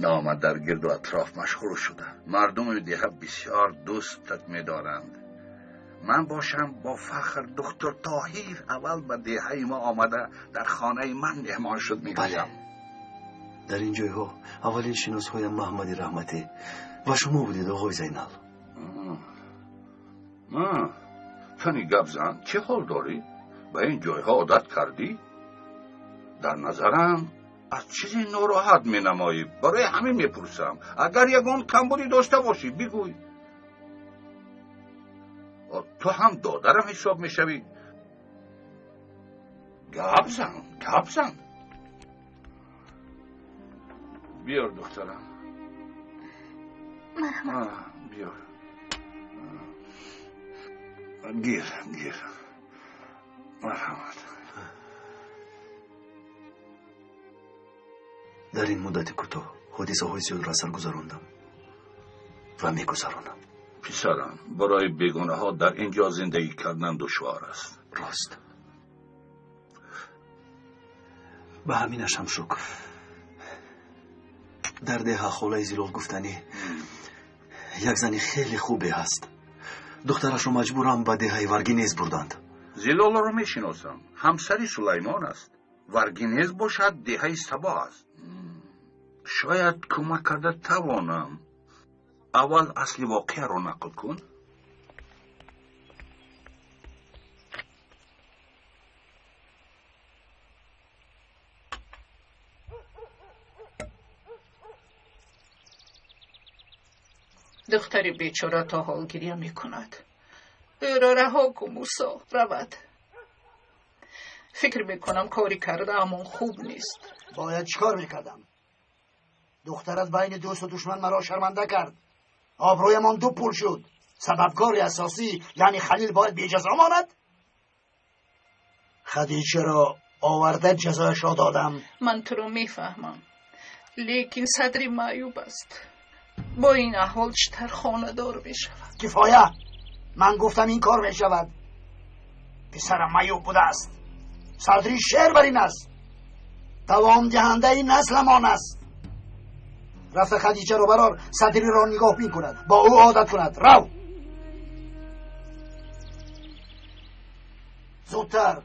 Номат дар гирду атроф машҳур шуда. Мардуми деҳа бисёр дӯстат медоранд. Ман бошам бо фахр доктор Тоҳир аввал ба деҳаи мо омада дар хонаи ман меҳмон шуд мегӯям. Дар ин ҷойҳо аввалин шиносҳоям Маҳмади Раҳматӣ ва шумо будед, оғои Зайнал. Кани гап зан, чӣ ҳол дорӣ? Ба ин ҷойҳо одат кардӣ? Дар назарам аз чизе нороҳат менамоӣ. Барои ҳамин мепурсам. Агар ягон камбудӣ дошта бошӣ, бигӯй. Ту ҳам додарам ҳисоб мешавӣ. Гап зан, гап зан. Биёр, духтарам. Марҳамат. Биёр. Гир, гир. Марҳамат. Дар ин муддати кӯтоҳ ҳодисаҳои зиёдро сар гузарондам ва мегузаронам. Писарам, барои бегонаҳо дар ин ҷо зиндагӣ кардан душвор аст. Рост. Ба ҳаминашам шукр. Дар деҳа холаи Зилол гуфтанӣ як зани хеле хубе ҳаст. Духтарашро маҷбурам ба деҳаи Варгинез бурданд. Зилолро мешиносам. Ҳамсари Сулаймон аст. Варгинез бошад деҳаи Сабо аст. Шояд кӯмак карда тавонам. Аввал асли воқеаро нақл кун. Духтари бечора то ҳол гиря мекунад. Ӯро раҳо кун, Мусо, равад. Фикр мекунам кори кардаамон хуб нест. Бояд чӣ кор мекардам? Духтарат байни дӯсту душман маро шарманда кард. Обрӯямон ду пул шуд. Сабабгори асосӣ яъне Халил бояд беҷазо монад? Хадичаро оварда ҷазояшро додам. Ман туро мефаҳмам, лекин Садри маъюб аст. Бо ин аҳвол чӣ тавр хонадор мешавад? Кифоя! Ман гуфтам ин кор мешавад. Писарам маъюб будааст. Садри шер бар ин аст. Давомдиҳандаи насламон аст. Рафта Хадичаро барор, Садриро нигоҳ мекунад, бо ӯ одат кунад. Рав! Зудтар!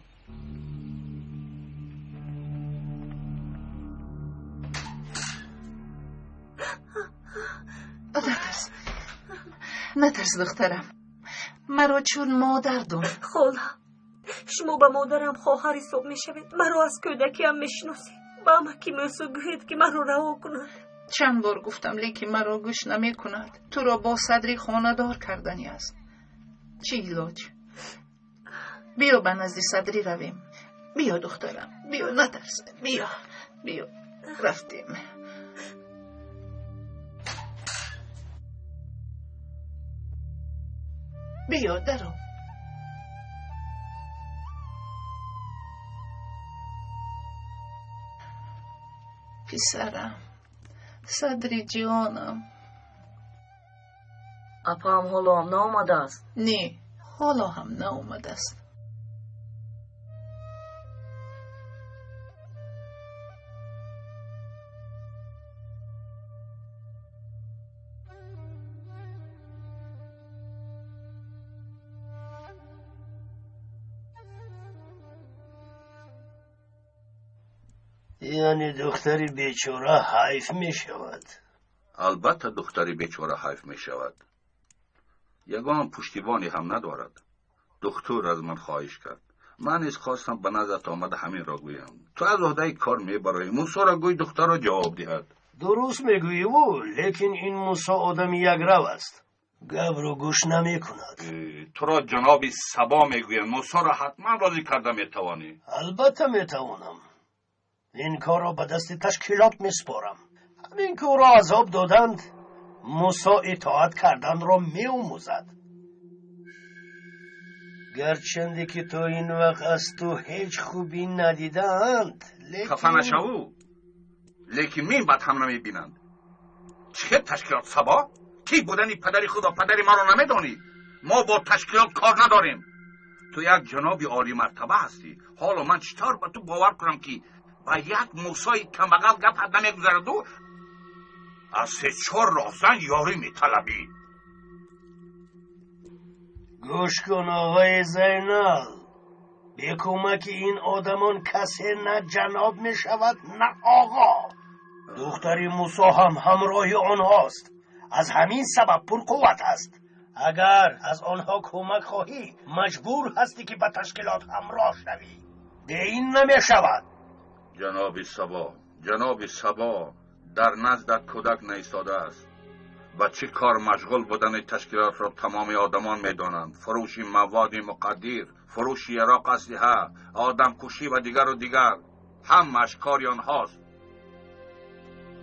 Натарс, натарс, духтарам. Маро чун модар дон. Хола, шумо ба модарам хоҳар ҳисоб мешавед. Маро аз кӯдакиам мешиносед. Ба амаки Мӯсо гӯед, ки маро раҳо кунад. Чанд бор гуфтам, лекин маро гӯш намекунад. Туро бо Садри хонадор кардани аст. Чӣ илоҷ? Биё ба назди Садри равем. Биё, духтарам, биё, натарс. Биё, биё, рафтем. Биё, даро. Писарам, Садри ҷонам. Апаам ҳоло ҳам наомадааст? Не, ҳоло ҳам наомадааст. Яъне духтари бечора ҳайф мешавад. Албатта духтари бечора ҳайф мешавад. Ягон пуштибоне ҳам надорад. Духтур аз ман хоҳиш кард. Ман низ хостам ба наздат омада ҳаминро гӯям. Ту аз уҳдаи кор мебароӣ. Мусоро гӯй духтарро ҷавоб диҳад. Дуруст мегӯӣ-ву, лекин ин Мусо одами якрав аст. Гапро гӯш намекунад. Туро ҷаноби Сабо мегӯянд. Мусоро ҳатман розӣ карда метавонӣ. Албатта метавонам. Ин корро ба дасти ташкилот месупорам. Ҳамин ки ӯро азоб доданд, Мусо итоат карданро меомӯзад. Гарчанде ки то ин вақт аз ту ҳеҷ хубӣ надидаанд, лекин хафа нашаву, лекин мин бад ҳам намебинанд. Чӣ хел ташкилот, Сабо? Кӣ будани падари худ ва падари маро намедонӣ? Мо бо ташкилот кор надорем. Ту як ҷаноби олимартаба ҳастӣ. Ҳоло ман чӣ тавр ба ту бовар кунам, ки ба як Мусои камбағал гапат намегузараду аз се-чор роҳзан ёрӣ металабӣ? Гӯш кун, оғои Зайнал, бе кӯмаки ин одамон касе на ҷаноб мешавад, на оғо. Духтари Мусо ҳам ҳамроҳи онҳост. Аз ҳамин сабаб пурқувват аст. Агар аз онҳо кӯмак хоҳӣ, маҷбур ҳастӣ, ки ба ташкилот ҳамроҳ шавӣ. Бе ин намешавад. Ҷаноби Сабо, ҷаноби Сабо, дар наздат кӯдак наистодааст. Ба чӣ кор машғул будани ташкилотро тамоми одамон медонанд. Фурӯши маводи муқаддир, фурӯши яроқ, аслиҳа, одамкушӣ ва дигару дигар. Ҳамааш кори онҳост.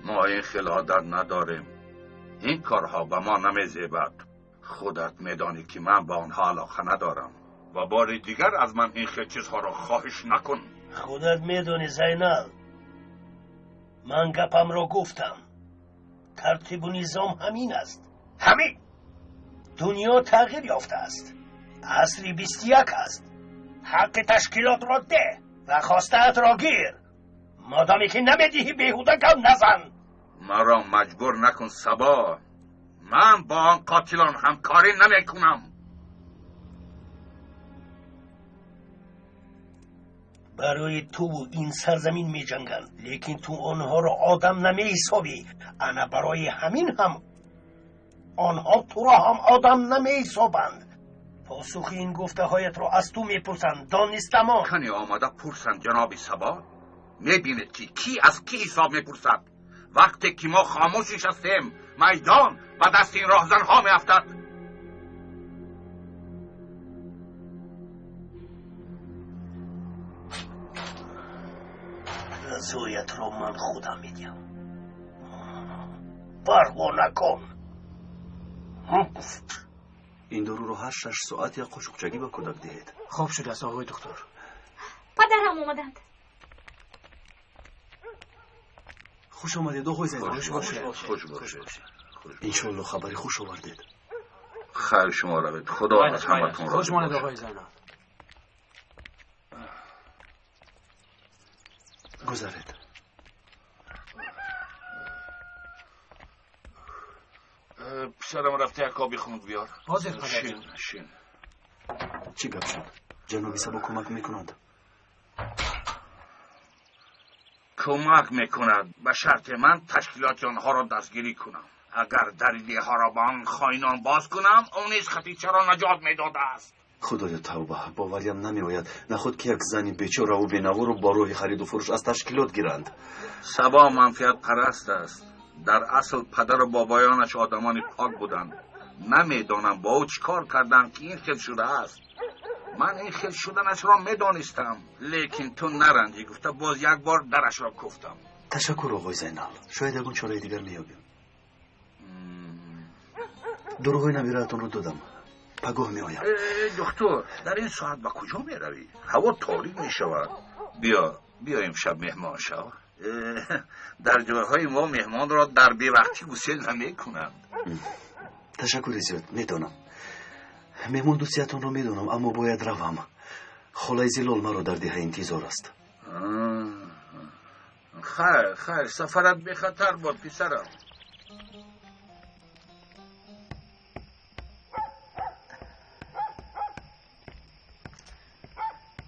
Мо ин хел одат надорем. Ин корҳо ба мо намезебад. Худат медонӣ, ки ман ба онҳо алоқа надорам. Ва бори дигар аз ман ин хел чизҳоро хоҳиш накун. Худат медонӣ, Зайнал, ман гапамро гуфтам. Тартибу низом ҳамин аст. Ҳамин. Дунё тағйир ёфтааст. Асри 21 аст. Ҳаққи ташкилотро деҳ ва хостаатро гир. Модоме ки намедиҳӣ, беҳуда гап назан. Маро маҷбур накун, Сабо. Ман бо он қотилон ҳамкорӣ намекунам. Барои туву ин сарзамин меҷанганд, лекин ту онҳоро одам намеҳисобӣ. Ана барои ҳамин ҳам онҳо туро ҳам одам намеҳисобанд. Посухи ин гуфтаҳоятро аз ту мепурсанд, донистамон. Кане омада пурсанд, ҷаноби Сабо. Мебинед, ки кӣ аз кӣ ҳисоб мепурсад. Вақте ки мо хомӯш нишастем, майдон ба дасти ин роҳзанҳо меафтад. Разоятро ман худам медиҳам. Парво накун. Ин доруро ҳар 6 соат як қошуқчагӣ ба кӯдак диҳед. Хоб шудааст, оғои духтур. Падарам омаданд. Хуш омадед, оғои Зайнал. Хуш бошед. Иншоалло хабари хуш овардед. Хайр шумо равед. Худо аз ҳаматон розӣ. Хуш монед, оғои Зайнал. Гузаред. Писарам, рафта як оби хунук биёр. Ҳозир, падарҷон. Шин. Чӣ гап шуд? Ҷаноби Сабо кӯмак мекунад? Кӯмак мекунад, ба шарте ман ташкилоти онҳоро дастгирӣ кунам. Агар дари деҳаро ба он хоинон боз кунам, ӯ низ Хатичаро наҷот медодааст. Худоё, тавба, бовариам намеояд. Наход ки як зани бечораву бенаворо бо роҳи хариду фурӯш аз ташкилот гиранд. Сабо манфиатпараст аст. Дар асл падару бобоёнаш одамони пок буданд. Намедонам бо ӯ чӣ кор карданд, ки ин хел шудааст. Ман ин хел шуданашро медонистам, лекин ту наранҷӣ гуфта боз як бор дарашро куфтам. Ташаккур, оғои Зайнал. Шояд ягон чораи дигар меёбем. Доруҳои набираатонро додам. Пагоҳ меоям. Духтур, дар ин соат ба куҷо меравӣ? Ҳаво торик мешавад. Биё, биё имшаб меҳмон шав. Дар ҷойҳои мо меҳмонро дар бевақтӣ гусел намекунанд. Ташаккури зиёд, медонам. Меҳмон дӯстиятонро медонам, аммо бояд равам. Холаи Зилол маро дар деҳа интизор аст. Хайр, хайр, сафарат бехатар бод, писарам.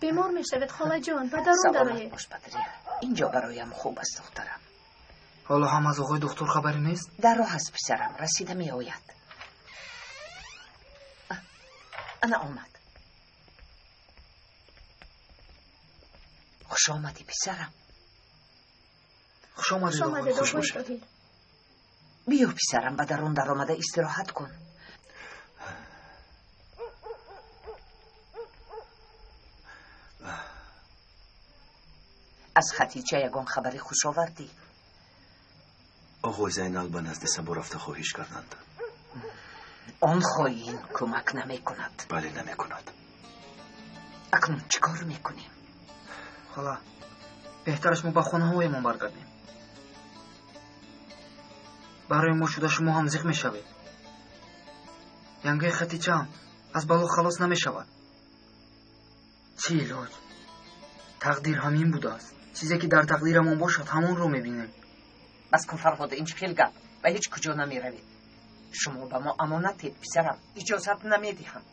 Бемор мешавед холаҷон, ба дарун дароед. Бош Бадрия, инҷо бароям хуб аст духтарам. Ҳоло ҳам аз оғои духтур хабаре нест? Дар роҳ аст писарам, расида меояд. Ана омад. Хуш омадӣ писарам. Хуш омадед оғои, хуш бошед. Биё писарам, ба дарун даромада истироҳат кун. Аз Хатича ягон хабари хуш овардӣ? Оғои Зайнал ба назди Сабо рафта хоҳиш карданд. Он хоин кӯмак намекунад. Бале, намекунад. Акнун чӣ кор мекунем? Хола, беҳтараш мо ба хонаҳоямон баргардем. Барои мо шуда шумо ҳам зиқ мешавед. Янгаи Хатичаам аз бало халос намешавад. Чӣ илоҷ? Тақдир ҳамин будааст. Чизе ки дар тақдирамон бошад, ҳамонро мебинем. Бас кун Фарҳод, ин чӣ хел гап? Ба ҳеҷ куҷо намеравед. Шумо ба мо амонатед писарам, иҷозат намедиҳам.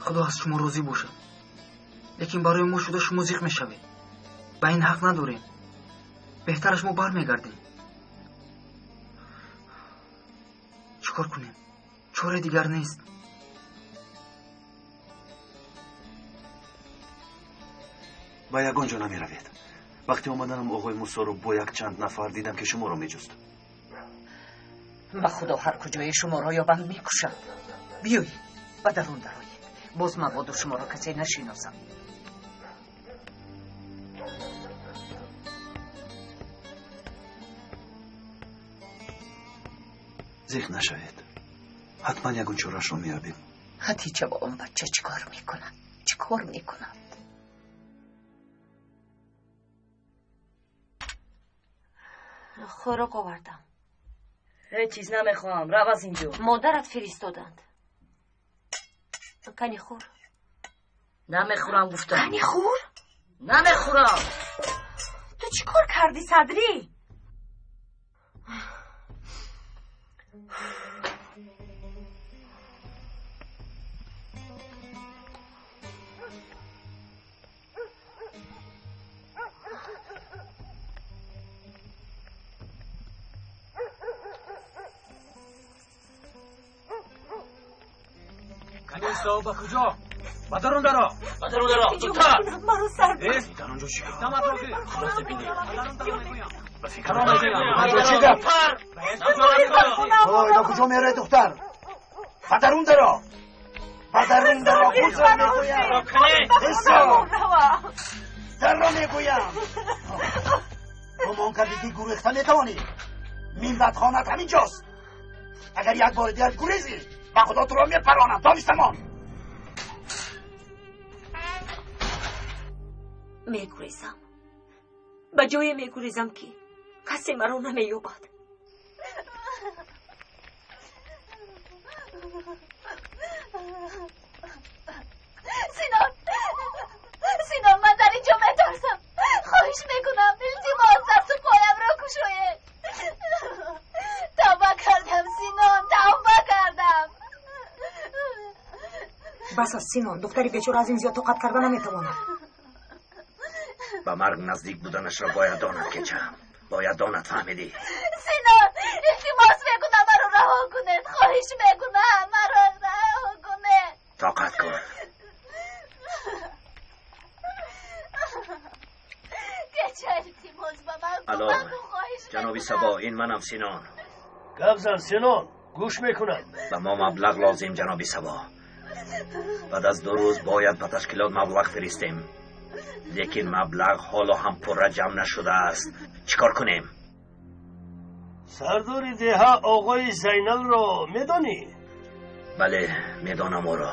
Худо аз шумо розӣ бошад, лекин барои мо шуда шумо зиқ мешавед. Ба ин ҳақ надорем. Беҳтараш мо бармегардем. Чӣ кор кунем? Чораи дигар нест. Ба ягон ҷо намеравед. Вақти омаданам оғои Мусоро бо якчанд нафар дидам ки шуморо меҷуст. Ба худо ҳар куҷое шуморо ёбанд мекушанд. Биёед, ба дарун дароед. Боз мабодо шуморо касе нашиносад. Зиқ нашавед. Ҳатман ягон чорашро меёбем. Хатича бо он бача чӣ кор мекунад? Чӣ кор мекунад? Хӯрок овардам. Ҳеҷ чиз намехоҳам, рав аз инҷо. Модарат фиристоданд. Кани хӯр. Намехӯрам гуфтам. Кани хӯр? Намехӯрам. Ту чӣ кор кардӣ, Садрӣ? Ба куҷо? Ба дарун даро! Ба дарун даро! Зудтар! Маро сар Дар он ҷо чӣ кор? Худо бинӣ. Ба фикрам чӣ гап? Ой, ба куҷо меравед духтар? Ба дарун даро! Ба дарун даро! Бузро мегӯям! Исо! Дарро мегӯям! Гумон кардӣ ки гурехта метавонӣ? Минбаъд хонаат ҳамин ҷост. Агар як бори дигар гурезӣ, ба худо туро мепаронам. Донистамон. Мегурезам. Ба ҷое мегурезам ки касе маро намеёбад. Синон, Синон, ман дар инҷо метарсам. Хоҳиш мекунам, илтимос, дасту поямро кушоед. Тавба кардам, Синон, тавба кардам. Бас аст, Синон, духтари бечора аз ин зиёд тоқат карда наметавонад. Ба марг наздик буданашро бояд донад, кечам. Бояд донад, фаҳмидӣ? Синон, илтимос мекунам, маро раҳо кунед. Хоҳиш мекунам, маро раҳо кунед. Тоқат кун. Кеча, илтимос, ба ман Алло, кӯмак кун, хоҳиш ҷаноби мекунам. Сабо, ин манам Синон. Гап зан, Синон, гӯш мекунам. Ба мо маблағ лозим, ҷаноби Сабо. Баъд аз 2 рӯз бояд ба ташкилот маблағ фиристем. Лекин маблағ ҳоло ҳам пурра ҷамъ нашудааст. Чӣ кор кунем? Сардори деҳа оғои Зайналро медонӣ? Бале, медонам ӯро.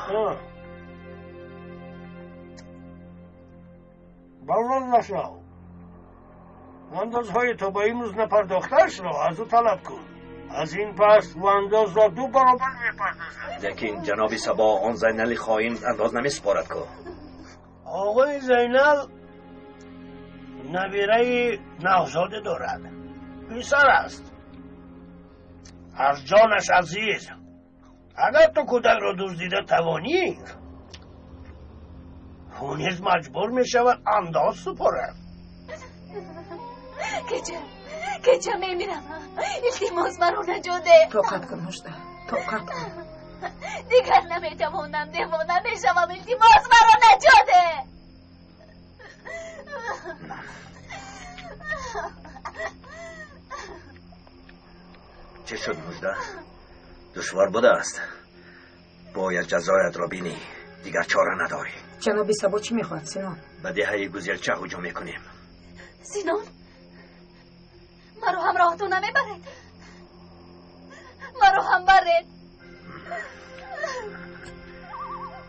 Баллон нашав. Андозҳои то ба имрӯз напардохтаашро аз ӯ талаб кун. Аз ин пас ӯ андозро 2 баробар мепардозад. Лекин ҷаноби Сабо, он Зайнали хоин андоз намесупорад ку. Оғои Зайнал набираи навзоде дорад. Писар аст. Аз ҷонаш азиз. Агар ту кӯдакро дуздида тавонӣ, Ӯ низ маҷбур мешавад андоз супорад. Кеча, кеча мемирам. Илтимос маро наҷот деҳ. Тоқат кун, Мужда, тоқат кун. Дигар наметавонам, девона мешавам. Илтимос маро наҷот деҳ. Чӣ шуд, Мужда? Душвор будааст. Бояд ҷазоятро бинӣ. Дигар чора надорӣ. Ҷаноби Сабо чӣ мехоҳад, Синон? Ба деҳаи Гузелча ҳуҷум мекунем. Синон, маро ҳамроҳатон намебаред? Маро ҳам баред.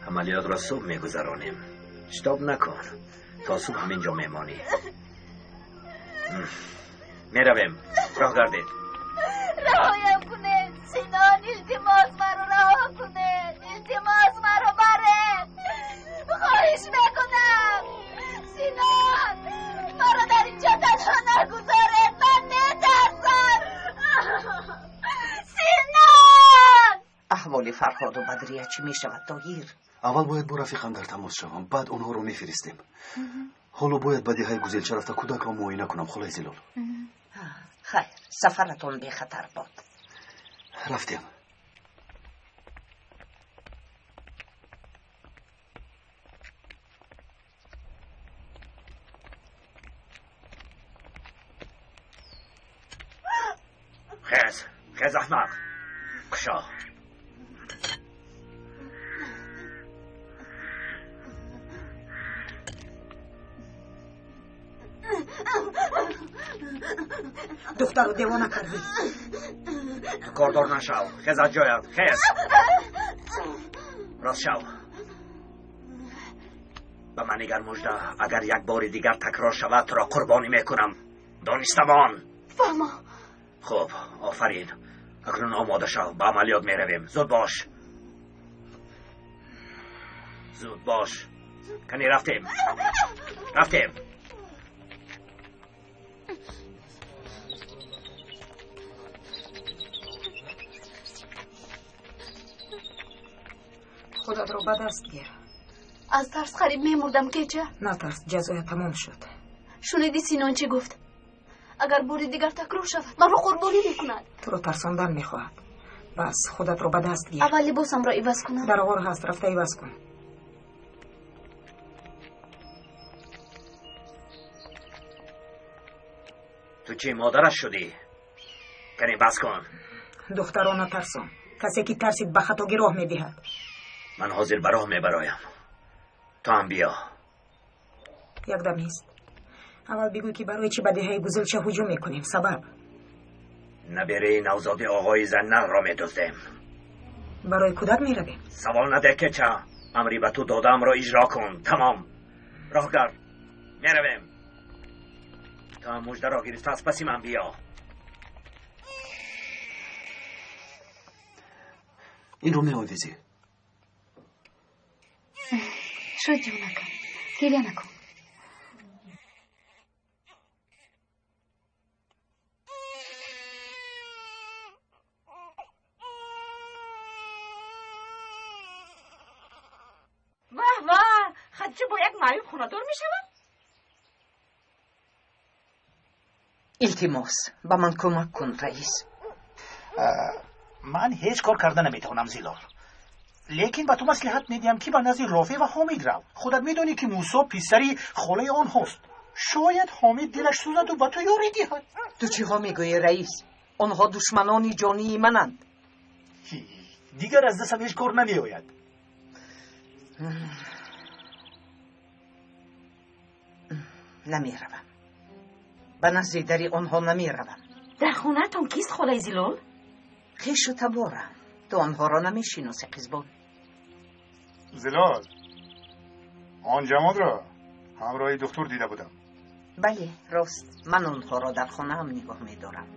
Амалиётро субҳ мегузаронем. Шитоб накун. То субҳ ҳамин ҷо мемонӣ. Меравем. Роҳ гардед. Раҳоям кунед, Синон, илтимос маро раҳо кунед. Илтимос маро баред. Хоҳиш мекунам. Синон, маро дар инҷо танҳо нагузоред. Ман метарсам. Синон! Аҳволи Фарҳоду Бадрия чӣ мешавад, Тоҳир? Аввал бояд бо рафиқам дар тамос шавам, баъд онҳоро мефиристем. Ҳоло бояд ба деҳаи Гузелча рафта кӯдакро муоина кунам, холаи Зилол. Хайр, сафаратон бехатар бод. Рафтем. Хез, хез, аҳмақ. Кушо. Духтарро девона кардӣ. Ту кордор нашав. Хез аз ҷоят, хез. Рост шав. Ба ман нигар, Мужда. Агар як бори дигар такрор шавад, туро қурбонӣ мекунам. Донистамон? Фаҳмо. Хуб, офарин. Акнун омода шав, ба амалиёт меравем. Зуд бош. Зуд бош. Кани рафтем. Рафтем. Худатро ба даст гир. Аз тарс қариб мемурдам, кеча. Натарс, ҷазоя тамом шуд. Шунидӣ Синон чӣ гуфт? Агар бори дигар такрор шавад, маро қурбонӣ мекунад. Туро тарсондан мехоҳад. Бас, худатро ба даст гир. Аввал либосамро иваз кунам. Дар ғор ҳаст, рафта иваз кун. Ту чӣ модараш шудӣ? Кани бас кун. Духтаро натарсон. Касе ки тарсид ба хатогӣ роҳ медиҳад. Ман ҳозир ба роҳ мебароям. Ту ҳам биё. Якдам нест. Аввал бигӯй ки барои чӣ ба деҳаи Гузелча ҳуҷум мекунем. Сабаб? Набераи навзоди оғои Занналро медуздем. Барои кӯдак меравем? Савол наде, кеча. Амри ба ту додаамро иҷро кун. Тамом. Роҳ гард. Меравем. Ту ҳам муждаро гирифта аз паси ман биё. Инро меовезӣ. Шуд, ҷонакам, гиря накун. Ваҳ, ваҳ, Хадича бо як маъюб хонадор мешавад? Илтимос, ба ман кӯмак кун, раис. Ман ҳеҷ кор карда наметавонам, Зилол. Лекин ба ту маслиҳат медиҳам ки ба назди Рофеъ ва Ҳомид рав. Худат медонӣ ки Мусо писари холаи онҳост. Шояд Ҳомид дилаш сӯзаду ба ту ёрӣ диҳад. Ту чиҳо мегӯӣ, раис? Онҳо душманони ҷонии мананд. Дигар аз дастам ҳеҷ кор намеояд. Намеравам. Ба назди дари онҳо намеравам. Дар хонаатон кист, холаи Зилол? Хешу табора. Ту онҳоро намешиноси, қизбон. Зилол, он ҷамолро ҳамроҳи духтур дида будам. Бале, рост. Ман онҳоро дар хонаам нигоҳ медорам.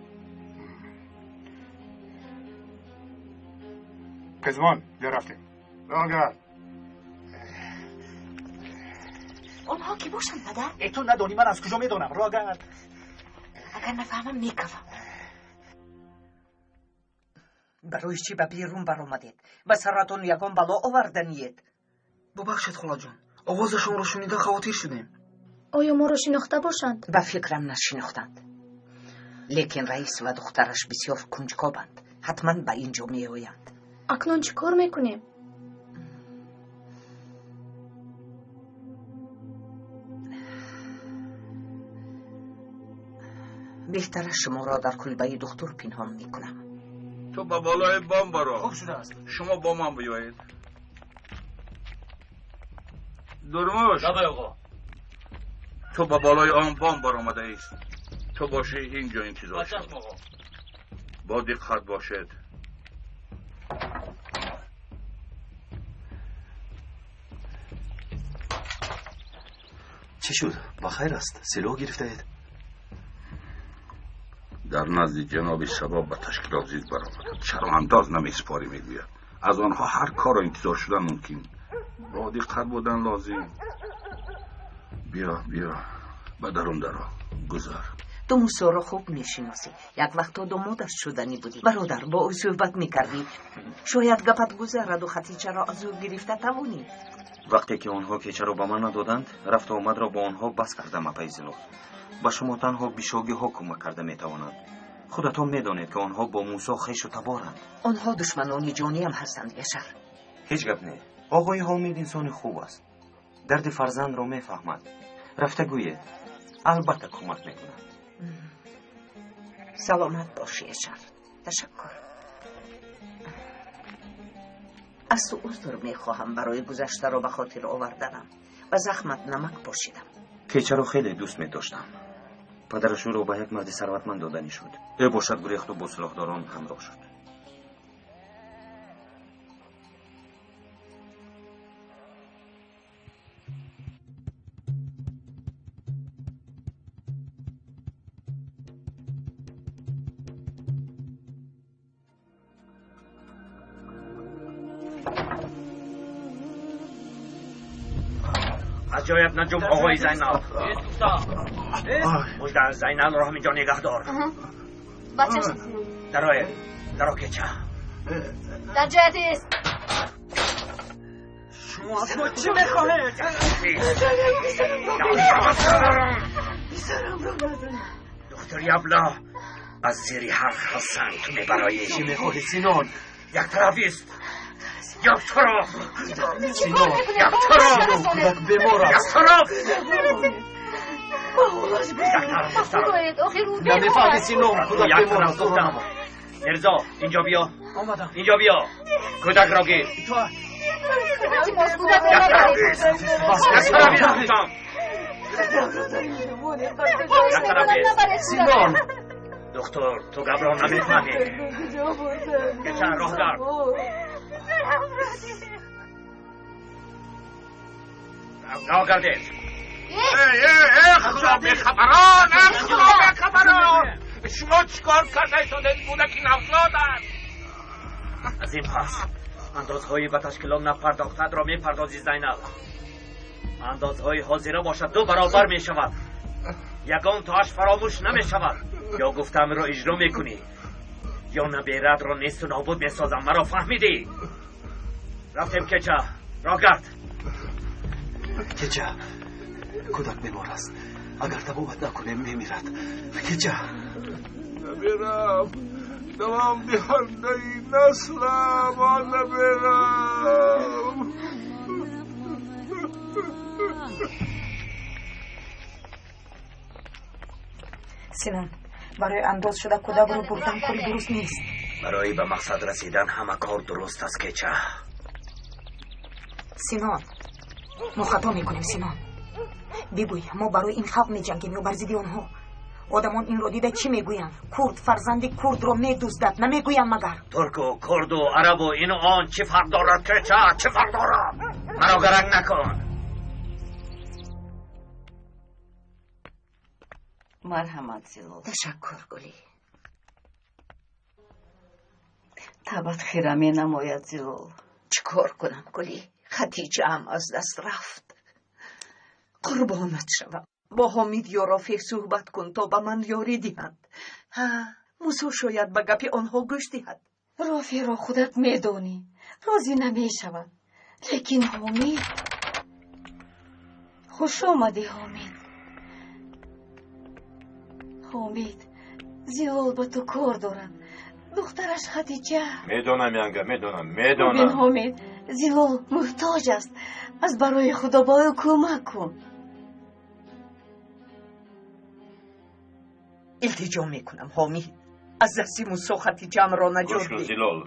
Қизбон, бیا рафтем. Роҳгард. Онҳо ки бошанд, падар? Э, ту надонӣ, ман аз куҷо медонам? Роҳгард. Агар нафаҳмам, мекавам. Барои чӣ ба берун баромадед? Ба саратон ягон бало оварданиед? Бубахшед, холаҷон, Овозашонро шунида хавотир шудем. Оё моро шинохта бошанд? Ба фикрам нашинохтанд. Лекин раис ва духтараш бисёр кунҷкобанд. Ҳатман ба ин ҷо меоянд. Акнун чӣ кор мекунем? Беҳтараш шуморо дар кулбаи духтур пинҳон мекунам. Ту ба болои бом баро. Хуб шудааст. Шумо бо ман биёед. Дурмуш. Лабай оғо. Ту ба болои он бом баромадаист. Ту бошӣ инҷо интизор шав. Бо диққат бошед. Чӣ шуд? Ба хайр аст? Силоҳ гирифтаед? Дар назди ҷаноби Сабо ба ташкилот зид баромаданд. Чаро андоз намеспорӣ мегӯяд. Аз онҳо ҳар корро интизор шудан мумкин. Бо диққат будан лозим. Биё, биё, ба дарун даро гузар. Ту Мусоро хуб мешиносӣ. Як вақт домодаш шуданӣ будӣ. Бародар, бо ӯ суҳбат мекардӣ. Шояд гапат гузараду Хатичаро аз ӯ гирифта тавонӣ. Вақте ки онҳо кечаро ба ман надоданд, рафту омадро бо онҳо бас кардам, апаи Зилол. Ба шумо танҳо бишогиҳо кӯмак карда метавонанд. Худатон медонед, ки онҳо бо Мусо хешу таборанд. Онҳо душманони ҷониам ҳастанд, Яшар. Ҳеҷ гап не. Оғои Ҳомид инсони хуб аст. Дарди фарзандро мефаҳмад. Рафта гӯед, албатта кӯмак мекунад. Саломат бошӣ, Яшар. Ташаккур. Аз ту узр мехоҳам барои гузаштаро ба хотир оварданам. Ба захмат намак пошидам. Кечаро хеле дӯст медоштам. Падараш ӯро ба як марди сарватманд доданӣ шуд. Ӯ бошад гурехту бо силоҳдорон ҳамроҳ шуд. از جایت نجم آقای زینال. مژده زینال را همینجا نگه دار. بچه درای درا کچه. در جایت است. شما از ما چی میخواهید؟ پسرم را نزن. دختر یبلا از زیر هر حسن تو میبرایی. چی میخواهی سینان؟ یک طرفی است. یک طرف. سینان یک طرف. کودک بیمار است. یک طرف. نمیفهمی سینان، کودک بیمار است. میرزا اینجا بیا. آمدم. اینجا بیا. کودک را گیر. تو یک طرف. یک طرف. سینان. دکتر تو گپ را نمیفهمی. که چند راه گرد. راه گردید. ای ای خدا بیخبران، خدا بیخبران. شما چیکار کرده ایستادید؟ کودکی نوزاد است. از این پس اندازهای به تشکیلات نپرداختد را میپردازی زینب. اندازهای حاضره باشد 2 برابر می شود. یگان تاش فراموش نمی شود. یا گفتم را اجرا میکنی یا نبیرد را نیست و نابود میسازم. مرا فهمیدی؟ رفتیم کچه. راه گرد. کچه کودک بیمار است. اگر تبابت نکنیم میمیرد. کچه نمیرم. دوام دهنده نسلم نمیرم. سینان، برای انداز شده کودک رو بردن کاری درست نیست. برای به مقصد رسیدن همه کار درست است کچه. سینان، ما خطا میکنیم. سینان بگوی ما برای این خلق میجنگیم یا بر ضد آنها؟ آدمان این رو دیده چی میگویند؟ کرد فرزند کرد رو میدزدد نمیگویند مگر؟ ترک و کرد و عرب و این و آن چه فرق دارد کچه؟ چه فرق دارد؟ مرا گرنگ نکن. مرحمت زلال. تشکر گلی. تبت خیره می نماید زلال. چیکار کنم گلی؟ خدیجه هم از دست رفت. قربانت شوم. با حامد یا رافع صحبت کن تا به من یاری دهند. موسی شاید به گپ آنها گوش دهد. رافع را خودت میدانی راضی نمی شود. لیکن حامد. Хуш омадӣ, Ҳомид. Ҳомид, Зилол ба ту кор дорад. Духтараш Хадиҷа. Медонам, янга, медонам, медонам. Бибин, Ҳомид, Зилол муҳтоҷ аст. Аз барои Худо ба ӯ кӯмак кун. Илтиҷо мекунам, Ҳомид, аз дасти Мусо Хадиҷаамро наҷот Гӯш кун, деҳ. Зилол,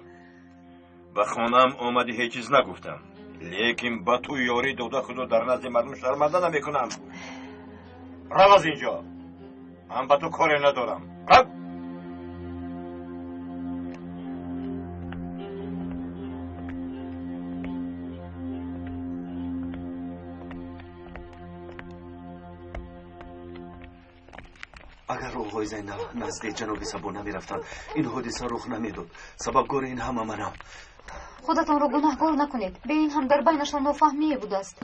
ба хонаам омадӣ, ҳеҷ чиз нагуфтам, лекин ба ту ёрӣ дода худо дар назди мардум шарманда намекунам. Рав аз инҷо, ман ба ту коре надорам. Рав! Агар оғои Зайнал назди ҷаноби Сабо намерафтанд, ин ҳодиса рух намедод. Сабабгори ин ҳама манам. Худатонро гунаҳгор накунед. Бе ин ҳам дар байнашон нофаҳмие будааст.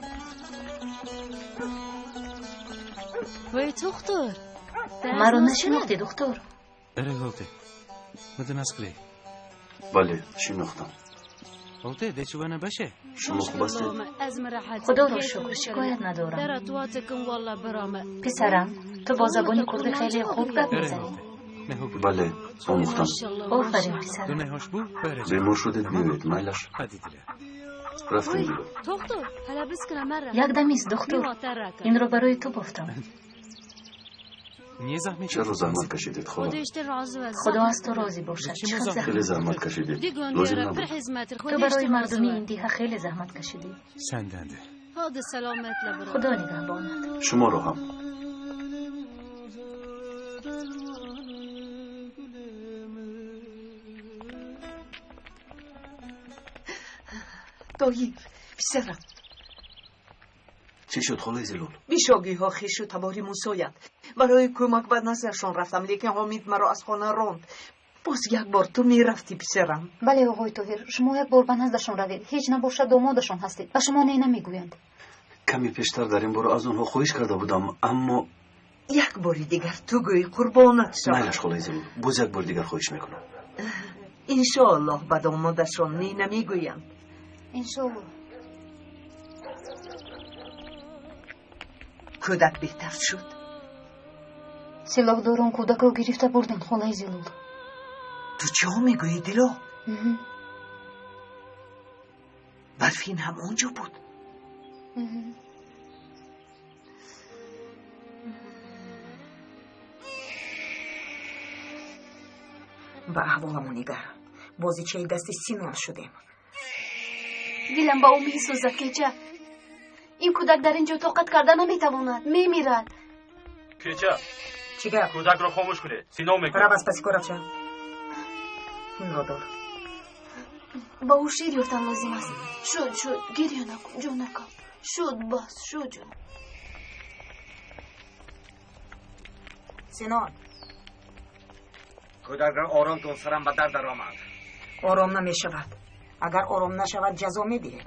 Маро нашинохтӣ, духтур? Бале, шинохтам. Шумо хуб ҳастед? Худоро шукр, шикоят надорам. Писарам, ту бо забони курдӣ хеле хуб гап мезанӣ. Бале, омӯхтам. Офарин, писарам. Бемор шудед, биёед, майлаш. Рафтем, Зилол. Як дамист, духтур. Инро барои ту бофтам. Чаро заҳмат кашидед, хола? Худо аз ту розӣ бошад. Чӣ қадр заҳмат. Хеле заҳмат кашидед. Лозим набуд. Ту барои мардуми ин деҳа хеле заҳмат кашидӣ. Худо нигаҳбонат. Шуморо ҳам. Тоҳир, писарам. Чӣ шуд, холаи Зилол? Бишогиҳо хешу табори Мусоянд. Барои кӯмак ба наздашон рафтам, лекин Ҳомид маро аз хона ронд. Боз як бор ту мерафтӣ, писарам. Бале, оғои Тоҳир, шумо як бор ба наздашон равед. Ҳеҷ набошад, домодашон ҳастед. Ба шумо не намегӯянд. Каме пештар дар ин бора аз онҳо хоҳиш карда будам, аммо Як бори дигар ту гӯй, қурбонат шавам. Майлаш, холаи Зилол, боз як бори дигар хоҳиш мекунам. Иншоаллоҳ ба домодашон не намегӯянд. Иншоаллоҳ. Кӯдак беҳтар шуд. Силоҳдорон кӯдакро гирифта бурданд, холаи Зилол. Ту чиҳо мегӯӣ, Дило? Барфин ҳам он ҷо буд. Ба аҳволамон нигар. Бозичаи дасти Синон шудем. Дилам ба ӯ месӯзад, кеча. Ин кӯдак дар ин ҷо тоқат карда наметавонад, мемирад. Кеча, Чӣ гап? Кӯдакро хомӯш кунед, Синон мекунад. Рав аз паси кор рафча. Инро дор. Ба ӯ шир ёфтан лозим аст. Шуд, шуд, гиря накун, ҷонакам. Шуд, бас, шуд, ҷон. Синон. Кӯдакро ором кун, сарам ба дард даромад. Ором намешавад. Агар ором нашавад, ҷазо медиҳем.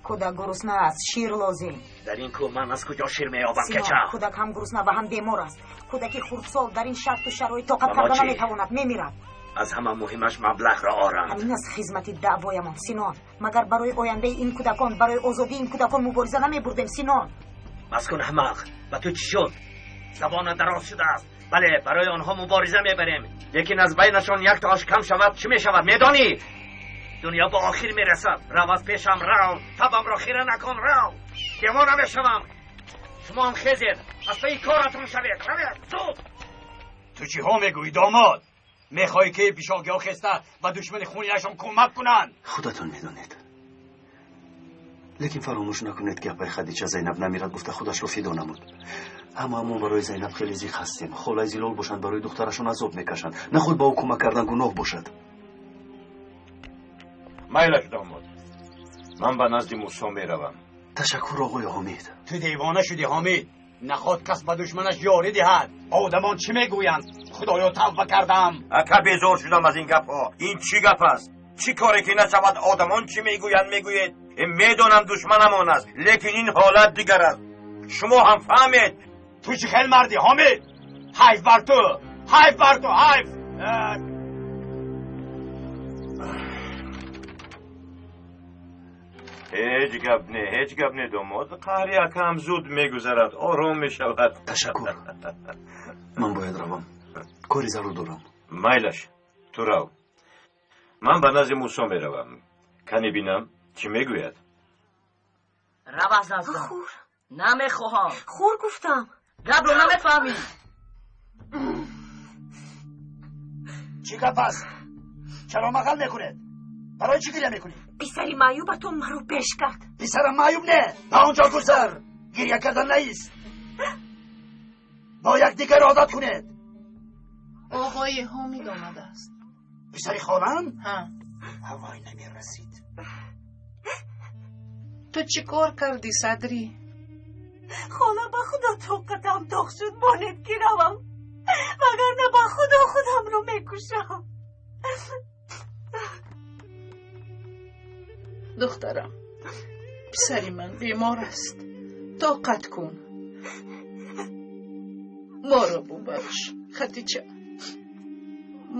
Кӯдак гурусна аст, шир лозим. Дар ин кӯҳ ман аз куҷо шир меёбам, Синон, кеча? Кӯдак ҳам гурусна ва ҳам бемор аст. Кӯдаки хурдсол дар ин шарту шароит тоқат Аммо карда чӣ? наметавонад, мемирад. Аз ҳама муҳимаш маблағро оранд. Ҳамин аст хизмати даъвоямон, Синон. Магар барои ояндаи ин кӯдакон, барои озодии ин кӯдакон мубориза намебурдем, Синон? Бас кун, аҳмақ. Ба ту чӣ шуд? Забонат дароз шудааст. Бале, барои онҳо мубориза мебарем, лекин аз байнашон як тоаш кам шавад, чӣ мешавад, медонӣ? Дунё ба охир мерасад. Рав аз пешам, рав. Табамро хира накун, рав. Девона мешавам. Шумо ҳам хезед, аз пайи коратон шавед. Равед, зуд. Ту чиҳо мегӯӣ, домод? Мехоҳӣ ки бишогиҳо хеста ба душмани хунияшон кӯмак кунанд? Худатон медонед. Лекин фаромӯш накунед, ки апаи Хадича Зайнаб намирад гуфта худашро фидо намуд. Ҳамаамон барои Зайнаб хеле зиқ ҳастем. Холаи Зилол бошанд, барои духтарашон азоб мекашанд. Наход ба ӯ кӯмак кардан гуноҳ бошад. Майлаш, домод, ман ба назди Мусо меравам. Ташаккур, оғои Ҳомид. Ту девона шудӣ, Ҳомид. Наход кас ба душманаш ёрӣ диҳад. Одамон чӣ мегӯянд? Худоё, тавба кардам. Ака, безор шудам аз ин гапҳо. Ин чӣ гап аст? Чӣ коре ки нашавад, одамон чӣ мегӯянд мегӯед? Медонам душманамон аст, лекин ин ҳолат дигар аст. Шумо ҳам фаҳмед. Ту чӣ хел мардӣ, Ҳомид? Ҳайф бар ту, ҳайф бар ту, ҳайф. Ҳеҷ гап не, ҳеҷ гап не, домод. Қаҳри акам зуд мегузарад, ором мешавад. Ташаккур. Ман бояд равам. Кори зарур дорам. Майлаш, ту рав. Ман ба назди Мусо меравам. Кани бинам, чӣ мегӯяд? Рав аз наздам. Намехоҳам. Хӯр гуфтам. Гапро намефаҳмӣ. Чӣ гап аст? Чаро мағал мекунед? Барои чӣ гиря мекунӣ? Писари маъюбатон маро пеш кард. Писарам маъюб не, ба он ҷо гузар. Гиря кардан нест. Бо якдигар одат кунед. Оғои Ҳомид омадааст. Писари холам? Ҳа. Ҳавой намерасид. Ту чӣ кор кардӣ, Садрӣ? Хола, ба худо тоқатам тоқ шуд, монед ки равам. Вагарна ба худо худамро мекушам. Духтарам, писари ман бемор аст. Тоқат кун. Моро бубахш, Хатича.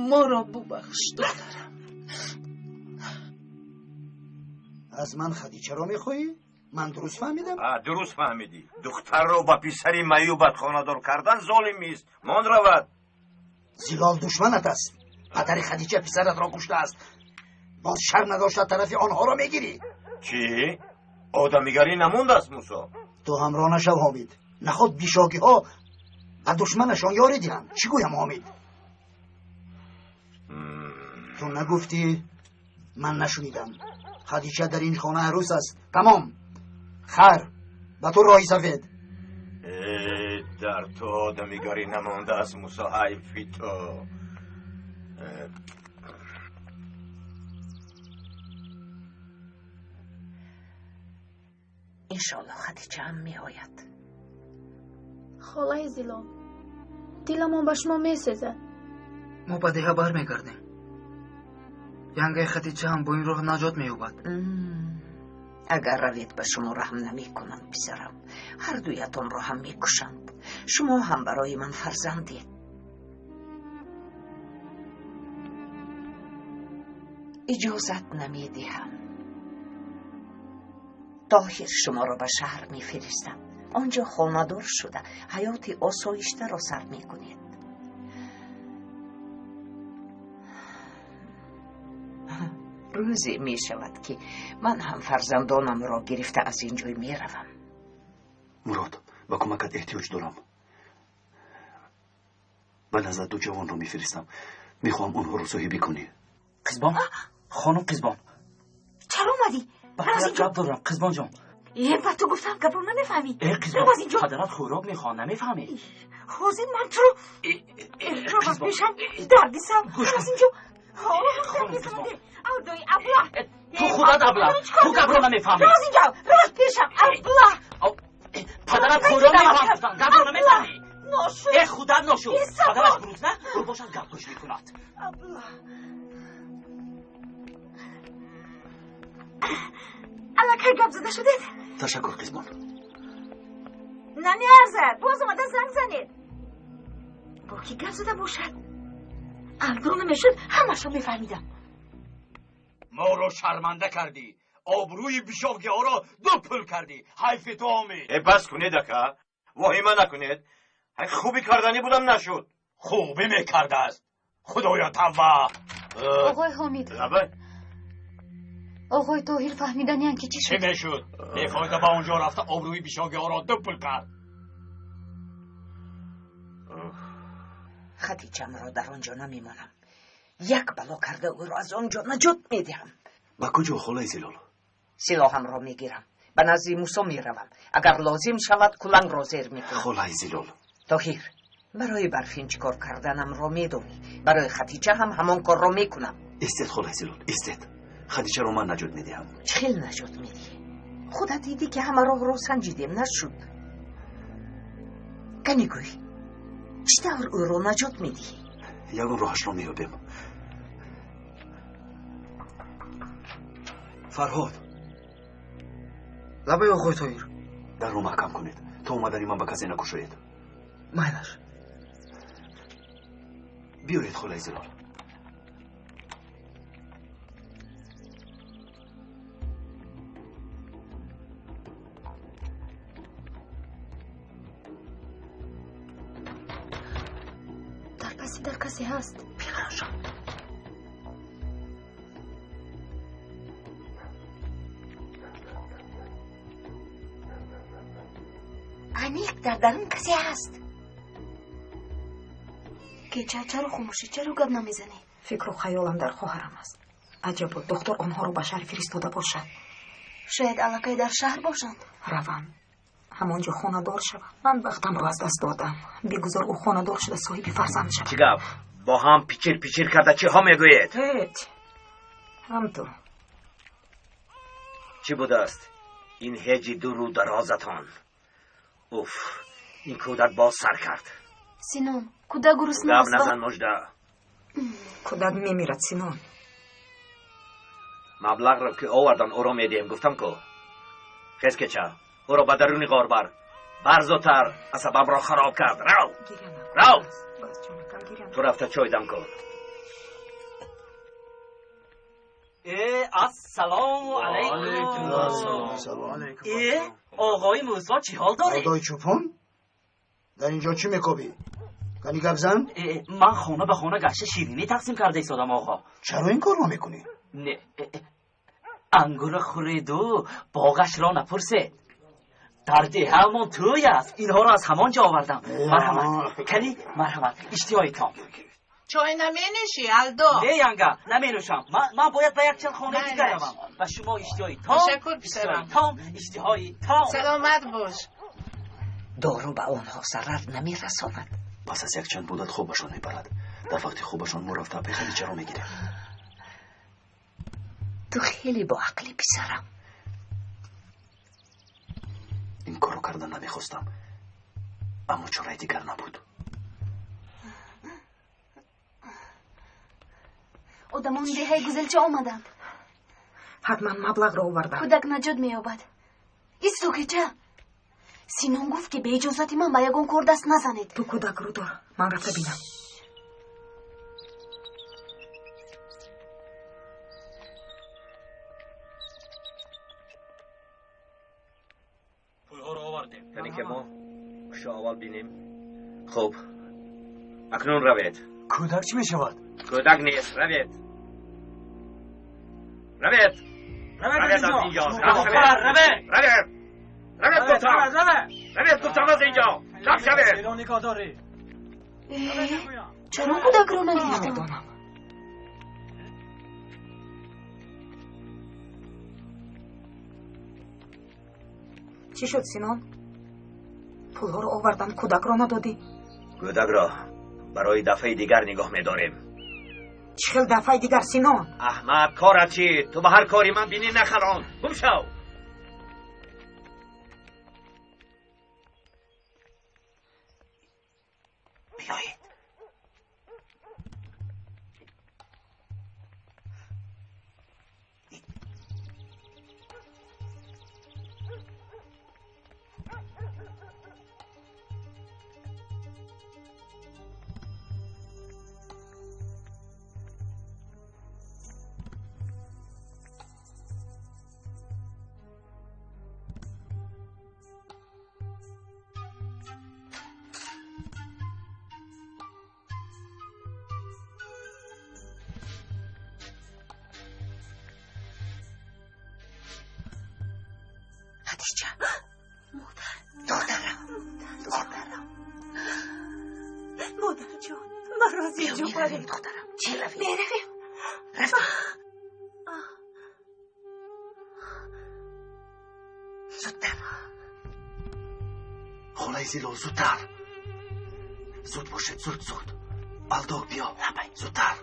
Моро бубахш, духтарам. Аз ман Хадичаро мехоҳӣ? Ман дуруст фаҳмидам? Дуруст фаҳмидӣ. Духтарро ба писари маъюбат хонадор кардан золимист. Мон равад. Зилол душманат аст. Падари Хадича писаратро куштааст. Боз шарм надошта тарафи онҳоро мегирӣ. Чӣ? Одамигарӣ намондааст, Мусо. Ту ҳамроҳ нашав, Ҳомид. Наход бишогиҳо ба душманашон ёрӣ диҳанд. Чӣ гӯям, Ҳомид? Ту нагуфтӣ, ман нашунидам. Хадича дар ин хона арӯс аст. Тамом. Хар, ба ту роҳи сафед. Дар ту одамигарӣ намондааст, Мусо. Ҳайфи ту. Иншоалло Хадичаам меояд. Холаи Зилол, диламон ба шумо месезад. Мо ба деҳа бармегардем. Янгаи Хадичаам бо ин роҳ наҷот меёбад. Агар равед ба шумо раҳм намекунанд, писарам. Ҳар дуятонро ҳам мекушанд. Шумо ҳам барои ман фарзандед. Иҷозат намедиҳам. Тоҳир шуморо ба шаҳр мефиристам. Он ҷо хонадор шуда ҳаёти осоиштаро сар мекунед. Рӯзе мешавад, ки ман ҳам фарзандонамро гирифта аз ин ҷой меравам. Мурод, ба кӯмакат эҳтиёҷ дорам. Ба назар ду ҷавонро мефиристам. Мехоҳам онҳоро соҳибӣ кунӣ. Қизбон, хонум Қизбон. Чаро омадӣ? Ба як гап дорам, Қизбонҷон. Ба ту гуфтам, гапро намефаҳмӣ. Қизбон, падарат хӯрок мехоҳад, намефаҳмӣ? Ҳозир ман туро рав аз пешам, дарди сар. Аз инҷо. Алдои аблаҳ. Ту худат аблаҳ. Ту гапро намефаҳмӣ. Рав аз инҷо, рав аз пешам, аблаҳ. Падарат хӯрок мехоҳад, гуфтам, гапро намефаҳмӣ. Ношуд. Худат ношуд. Падараш гурусна, ӯ бошад гап гӯш мекунад. Аблаҳ. Аллакай гап зада шудед? Ташаккур, Қизбон. Намеарзад, боз омада занг занед. Бо кӣ гап зада бошад? Алдо намешуд, ҳамашро мефаҳмидам. Моро шарманда кардӣ. Обрӯи бишогиҳоро ду пул кардӣ. Ҳайфи ту, Ҳомид. Бас кунед, ака. Воҳима накунед. Хубӣ карданӣ будам, нашуд. Хубӣ мекардааст. Худоё, тавба. Оғои Ҳомид. Оғои Тоҳир фаҳмиданиянд, ки чӣ шуд? Чӣ мешуд? Бефоида ба он ҷо рафта обрӯи бишогиҳоро ду пул кард. Хадичамро дар он ҷо намемонам. Як бало карда ӯро аз он ҷо наҷот медиҳам. Ба куҷо, холаи Зилол? Силоҳамро мегирам. Ба назди Мусо меравам. Агар лозим шавад, кулангро зер мекунам. Холаи Зилол. Тоҳир, барои Барфин чӣ кор карданамро медонӣ. Барои Хадича ҳам ҳамон корро мекунам. Истед, холаи Зилол, истед. Хадичаро ман наҷот медиҳам. Чӣ хел наҷот медиҳӣ? Худат дидӣ, ки ҳама роҳро санҷидем, нашуд. Кани гӯй, чӣ тавр ӯро наҷот медиҳӣ? Ягон роҳашро меёбем. Фарҳод. Лабаи оғои Тоҳир. Дарро маҳкам кунед. То омадани ман ба касе накушоед. Майлаш. Биёед, холаи Зилол. Пасти дар касе ҳаст. Бихарошам. Аниқ дар дарун касе ҳаст. Кеча, чаро хомӯшӣ? Чаро гап намезанӣ? Фикру хаёлам дар хоҳарам аст. Аҷабо, доктор онҳоро ба шаҳр фиристода бошад. Шояд аллакай дар шаҳр бошанд. Равам, ҳамон ҷо хонадор шавам. Ман бахтамро аз даст додам. Бигузор ӯ хонадор шуда соҳиби фарзанд шавад. Чӣ гап? Бо ҳам пичир пичир карда чиҳо мегӯед? Ҳеҷ. Ҳам ту. Чӣ будааст ин ҳеҷи дуру дарозатон? Уф, ин кӯдак боз сар кард. Синон, кӯдак гурусна Гап аст. назан, Мужда. Кӯдак мемирад, Синон. Маблағро ки овардан, ӯро медиҳем, гуфтам ку. Хез, кеча, ӯро ба даруни ғор бар. Бар зудтар, асабамро хароб кард. Рав, рав. Ту рафта чой дам кун. Э, ассалому алайкум. Э, оғои Мусо, чӣ ҳол доред? Алдои чӯпон, дар инҷо чӣ мекобӣ? Кани гап зан. Э, ман хона ба хона гашта ширинӣ тақсим карда истодам, оғо. Чаро ин корро мекунӣ? Не, ангура хӯреду боғашро напурсед. Дар деҳаамон тӯй аст, инҳоро аз ҳамон ҷо овардам. Марҳамат, кани, марҳамат, иштиҳои том. Чой наменӯшӣ, Алдо? Не, янга, наменӯшам. Ман бояд ба якчанд хонаи дигар равам. Ба шумо иштиҳои том. Ташаккур, писарам. Иштиҳои том, иштиҳои том. Саломат бош. Дору ба онҳо зарар намерасонад. Пас аз якчанд муддат хобашон мебарад. Дар вақти хобашон мо рафта апаи Хадичаро мегирем. Ту хеле боақлӣ, писарам. Ин корро кардан намехостам, аммо чораи дигар набуд. Одамони деҳаи Гузелча омаданд. Ҳатман маблағро овардам. Кӯдак наҷот меёбад. Исто, кеча. Синон гуфт, ки бе иҷозати ман ба ягон кор даст назанед. Ту кӯдакро дор, ман рафта бинам. Пулҳоро овардем. Яъне ки мо кушо аввал бинем. Хуб, акнун равед. Кӯдак чӣ мешавад? Кӯдак нест, равед, равед, равед аз инҷо. Равед, равед, равед, гуфтам, равед, гуфтам, аз инҷо гап шавед. Нигоҳ дорӣ. Чаро кӯдакро нагирифтам? Чӣ шуд, Синон? Пулҳоро овардам, кӯдакро надодӣ. Кӯдакро барои дафъаи дигар нигоҳ медорем. Чӣ хел дафъаи дигар, Синон? Аҳмад, корат чӣ? Ту ба ҳар кори ман бинӣ нахарон. Гум шав. Биёед. Хадича, додарам, додарам. Модарҷон, маро аз инҷо баред. Духтарам, чӣ равем? Меравем. Рафтем. Зудтар. Холаи Зилол, зудтар, зуд бошед, зуд, зуд. Алдо, биё, зудтар.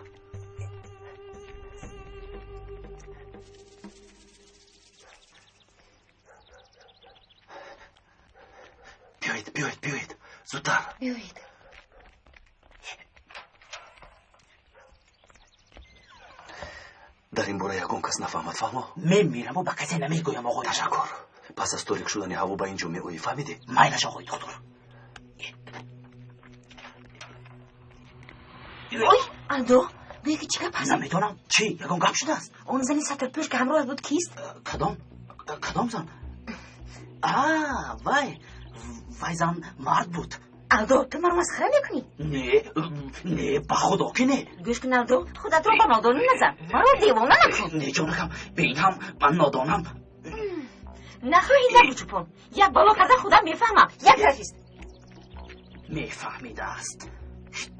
Биёед, биёед, биёед, зудтар. Биёед. Дар ин бора ягон кас нафаҳмад, фаҳмо? Мемираму ба касе намегӯям, оғои. Ташаккур. Пас аз торик шудани ҳаво ба ин ҷо меоӣ, фаҳмидӣ? Майлаш, оғои доктор. Ой, Алдо, гӯё ки чӣ гап ҳаст? Намедонам. Чӣ, ягон гап шудааст? Он зани сатрпӯш, ки ҳамроҳат буд, кист? Кадом, кадом зан? А, вай, вай зан мард буд. Алдо, ту маро масхара мекунӣ? Не, не, ба худо ки не. Гӯш кун, Алдо, худатро ба нодонӣ назан. Маро девона накун. Не, ҷонакам, бе ин ҳам ман нодонам. Нахоҳӣ набу, чӯпон. Як бало карда худам мефаҳмам. Як рафист. Мефаҳмидааст. 30,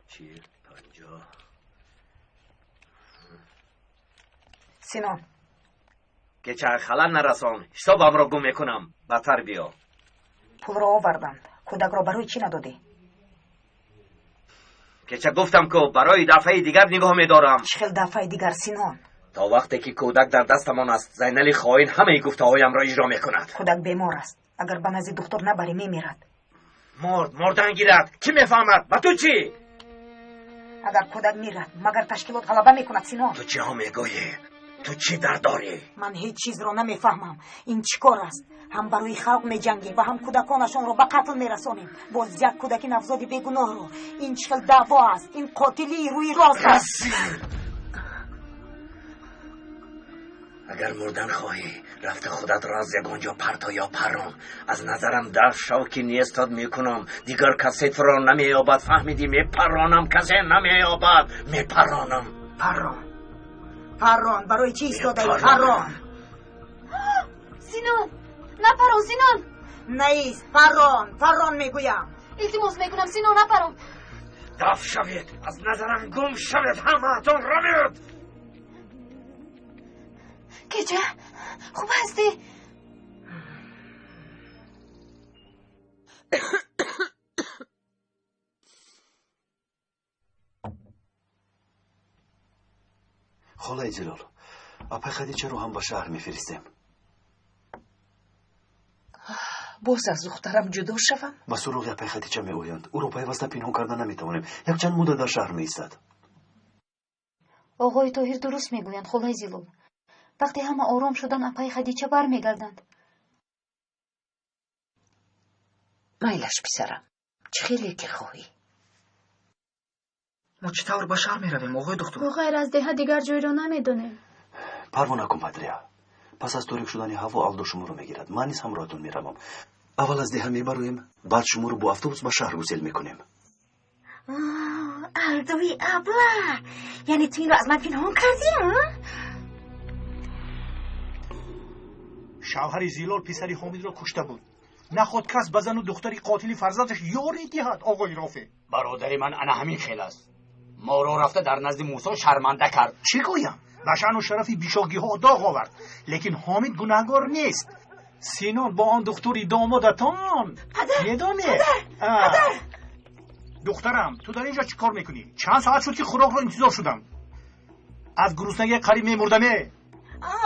40, 50. Синон. Кеча халал нарасон, ҳисобамро гум мекунам. Бадтар биё. Пулро оварданд. Кӯдакро барои чӣ надодӣ? Кеча гуфтам ку барои дафъаи дигар нигоҳ медорам. Чӣ хел дафъаи дигар, Синон? То вақте ки кӯдак дар дастамон аст, Зайнали хоин ҳамаи гуфтаҳоямро иҷро мекунад. Кӯдак бемор аст. Агар ба назди духтур набарӣ, мемирад. Мурд, мурдан гирад. Кӣ мефаҳмад? Ба ту чӣ? Агар кӯдак мирад, магар ташкилот ғалаба мекунад, Синон? Ту чиҳо мегӯӣ? Ту чӣ дард дорӣ? Ман ҳеҷ чизро намефаҳмам. Ин чӣ кор аст? Ҳам барои халқ меҷангем ва ҳам кӯдаконашонро ба қатл мерасонем. Боз як кӯдаки навзоди бегуноҳро. Ин чӣ хел даъво аст? Ин қотилии рӯи рост аст. Агар мурдан хоҳӣ, рафта худатро аз ягон ҷо парто ё паррон. Аз назарам дафт шав ки нестод мекунам. Дигар касе туро намеёбад, фаҳмидӣ? Мепарронам, касе намеёбад. Мепарронам. Паррон. Паррон, барои чӣ истодаӣ? Паррон. Синон, напарон, Синон. Наист, паррон, паррон мегӯям. Илтимос мекунам, Синон, напарон. Дафт шавед, аз назарам гум шавед, ҳамаатон равед. Кеча, хуб ҳастӣ? Холаи Зилол, апай Хадичаро ҳам ба шаҳр мефиристем. Боз аз духтарам ҷудо шавам? Ба суроғи апай Хадича меоянд. Ӯро пайваста пинҳон карда наметавонем. Якчанд муддат дар шаҳр меистад. Оғои Тоҳир дуруст мегӯянд, холаи Зилол. Вақте ҳама ором шуданд, апаи Хадича бармегарданд. Майлаш, писарам, чӣ хеле ки хоҳӣ. Мо чӣ тавр ба шаҳр меравем, оғои духтур? Мо ғайр аз деҳа дигар ҷойро намедонем. Парво накун, Бадрия. Пас аз торик шудани ҳаво Алдо шуморо мегирад. Ман низ ҳамроҳатон меравам. Аввал аз деҳа мебароем, баъд шуморо бо автобус ба шаҳр гусел мекунем. Алдои абла! Яъне ту инро аз ман пинҳон кардӣ? Шавҳари Зилол писари Ҳомидро кушта буд. Наход кас ба зану духтари қотили фарзандаш ёрӣ диҳад, оғои Рофеъ. Бародари ман ана ҳамин хел аст. Моро рафта дар назди Мусо шарманда кард. Чӣ гӯям? Ба шаъну шарафи бишогиҳо доғ овард. Лекин Ҳомид гунаҳгор нест. Синон бо он духтури домодатон медонед. Духтарам, ту дар ин ҷо чӣ кор мекунӣ? Чанд соат шуд ки хӯрокро интизор шудам. Аз гуруснагӣ қариб мемурдаме.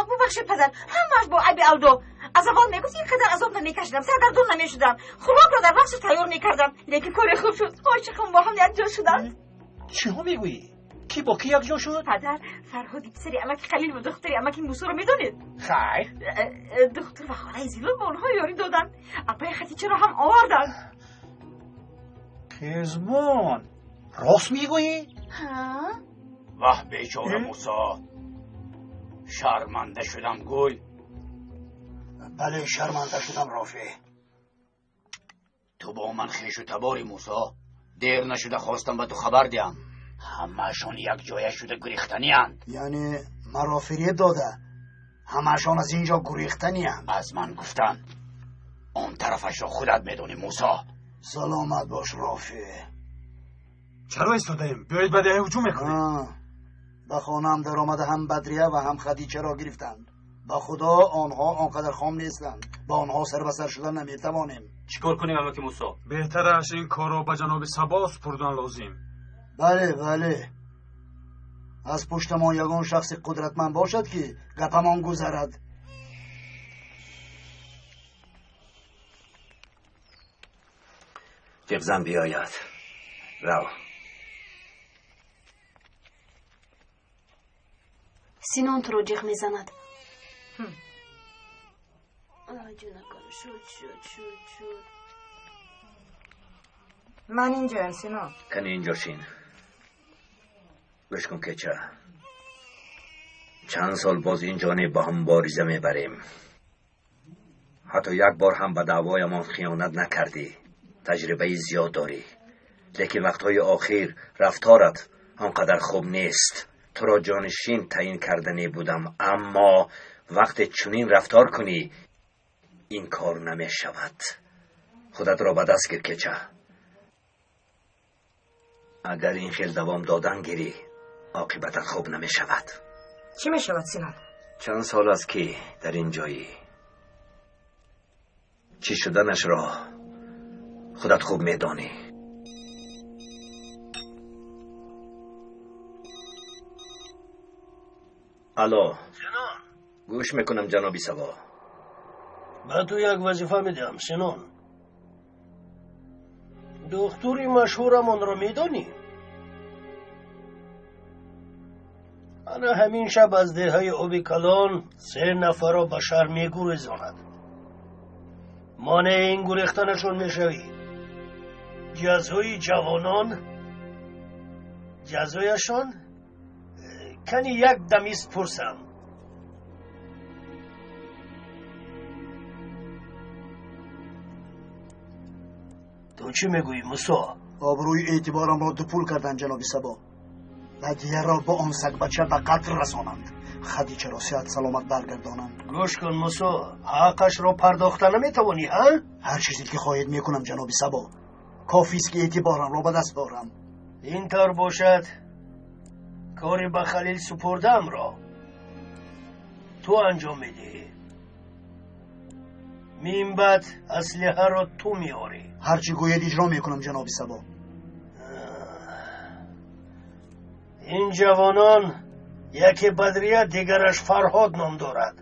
Бубахшед, падар, ҳамааш бо айби Алдо. Аз аввал мегуфт ин қадар азоб намекашидам, саргардон намешудам, хӯрокро дар вақташ тайёр мекардам. Лекин кори хуб шуд, ошиқам бо ҳам якҷо шуданд. Чиҳо мегӯӣ? Кӣ бо кӣ якҷо шуд? Падар, Фарҳоди писари амаки Халил ва духтари амаки Мусоро медонед? Хайр. Духтур ва холаи Зилол ба онҳо ёрӣ доданд. Апаи Хатичаро ҳам оварданд. Қизбон, рост мегӯӣ? Ваҳ, бечора Мусо, шарманда шудам, гӯй. Бале, шарманда шудам, Рофеъ. Ту бо ман хешу табори, Мусо. Дер нашуда хостам ба ту хабар диҳам. Ҳамаашон якҷоя шуда гурехтанианд. Яъне маро фиреб дода, ҳамаашон аз ин ҷо гурехтанианд. Аз ман гуфтанд. Он тарафашро худат медонӣ, Мусо. Саломат бош, Рофеъ. Чаро истодаем? Биёед ба деҳа ҳуҷум мекунем. Ба хонаам даромада ҳам Бадрия ва ҳам Хадичаро гирифтанд. Ба худо онҳо он қадар хом нестанд. Ба онҳо сар ба сар шуда наметавонем. Чӣ кор кунем, амаки Мусо? Беҳтараш ин корро ба ҷаноби Сабо супурдан лозим. Бале, бале. Аз пуштамон ягон шахси қудратманд бошад ки гапамон гузарад. Ҷиғзан биёяд. Рав. Синон туро ҷиғ мезанад. Ҷунакам, шуд, шуд, шуд, шуд. Ман инҷоям, Синон. Кани инҷо шин. Гӯш кун, кеча. Чанд сол боз ин ҷониб ба ҳам мубориза мебарем. Ҳатто як бор ҳам ба даъвоямон хиёнат накардӣ. Таҷрибаи зиёд дорӣ. Лекин вақтҳои охир рафторат он қадар хуб нест. Туро ҷонишин таъин карданӣ будам, аммо вақте чунин рафтор кунӣ, ин кор намешавад. Худатро ба даст гир, кеча. Агар ин хел давом додан гирӣ, оқибатат хуб намешавад. Чӣ мешавад, Синон? Чанд сол аст, ки дар ин ҷоӣ. Чӣ шуданашро худат хуб медонӣ. Алло. Синон. Гӯш мекунам, ҷаноби Сабо. Ба ту як вазифа медиҳам, Синон. Духтури машҳурамонро медонӣ? Ана ҳамин шаб аз деҳаи оби калон се нафарро ба шаҳр мегурезонад. Монеи ин гурехтанашон мешавӣ. Ҷазои ҷавонон, ҷазояшон кани як дамист пурсам. Ту чӣ мегӯӣ, Мусо? Обрӯи эътиборамро дупул карданд, ҷаноби Сабо. Бадияро бо он сагбача ба қатл расонанд. Хадичаро сиҳат саломат баргардонанд. Гӯш кун, Мусо, ҳаққашро пардохта наметавонӣ, ҳа? Ҳар чизе ки хоҳед мекунам, ҷаноби Сабо. Кофист, ки эътиборамро ба даст дорам. Ин тавр бошад, кори ба Халил супурдаамро ту анҷом медиҳӣ. Мин баъд аслиҳаро ту меорӣ. Ҳар чӣ гӯед иҷро мекунам, ҷаноби Сабо. Ин ҷавонон яке Бадрия, дигараш Фарҳод ном дорад.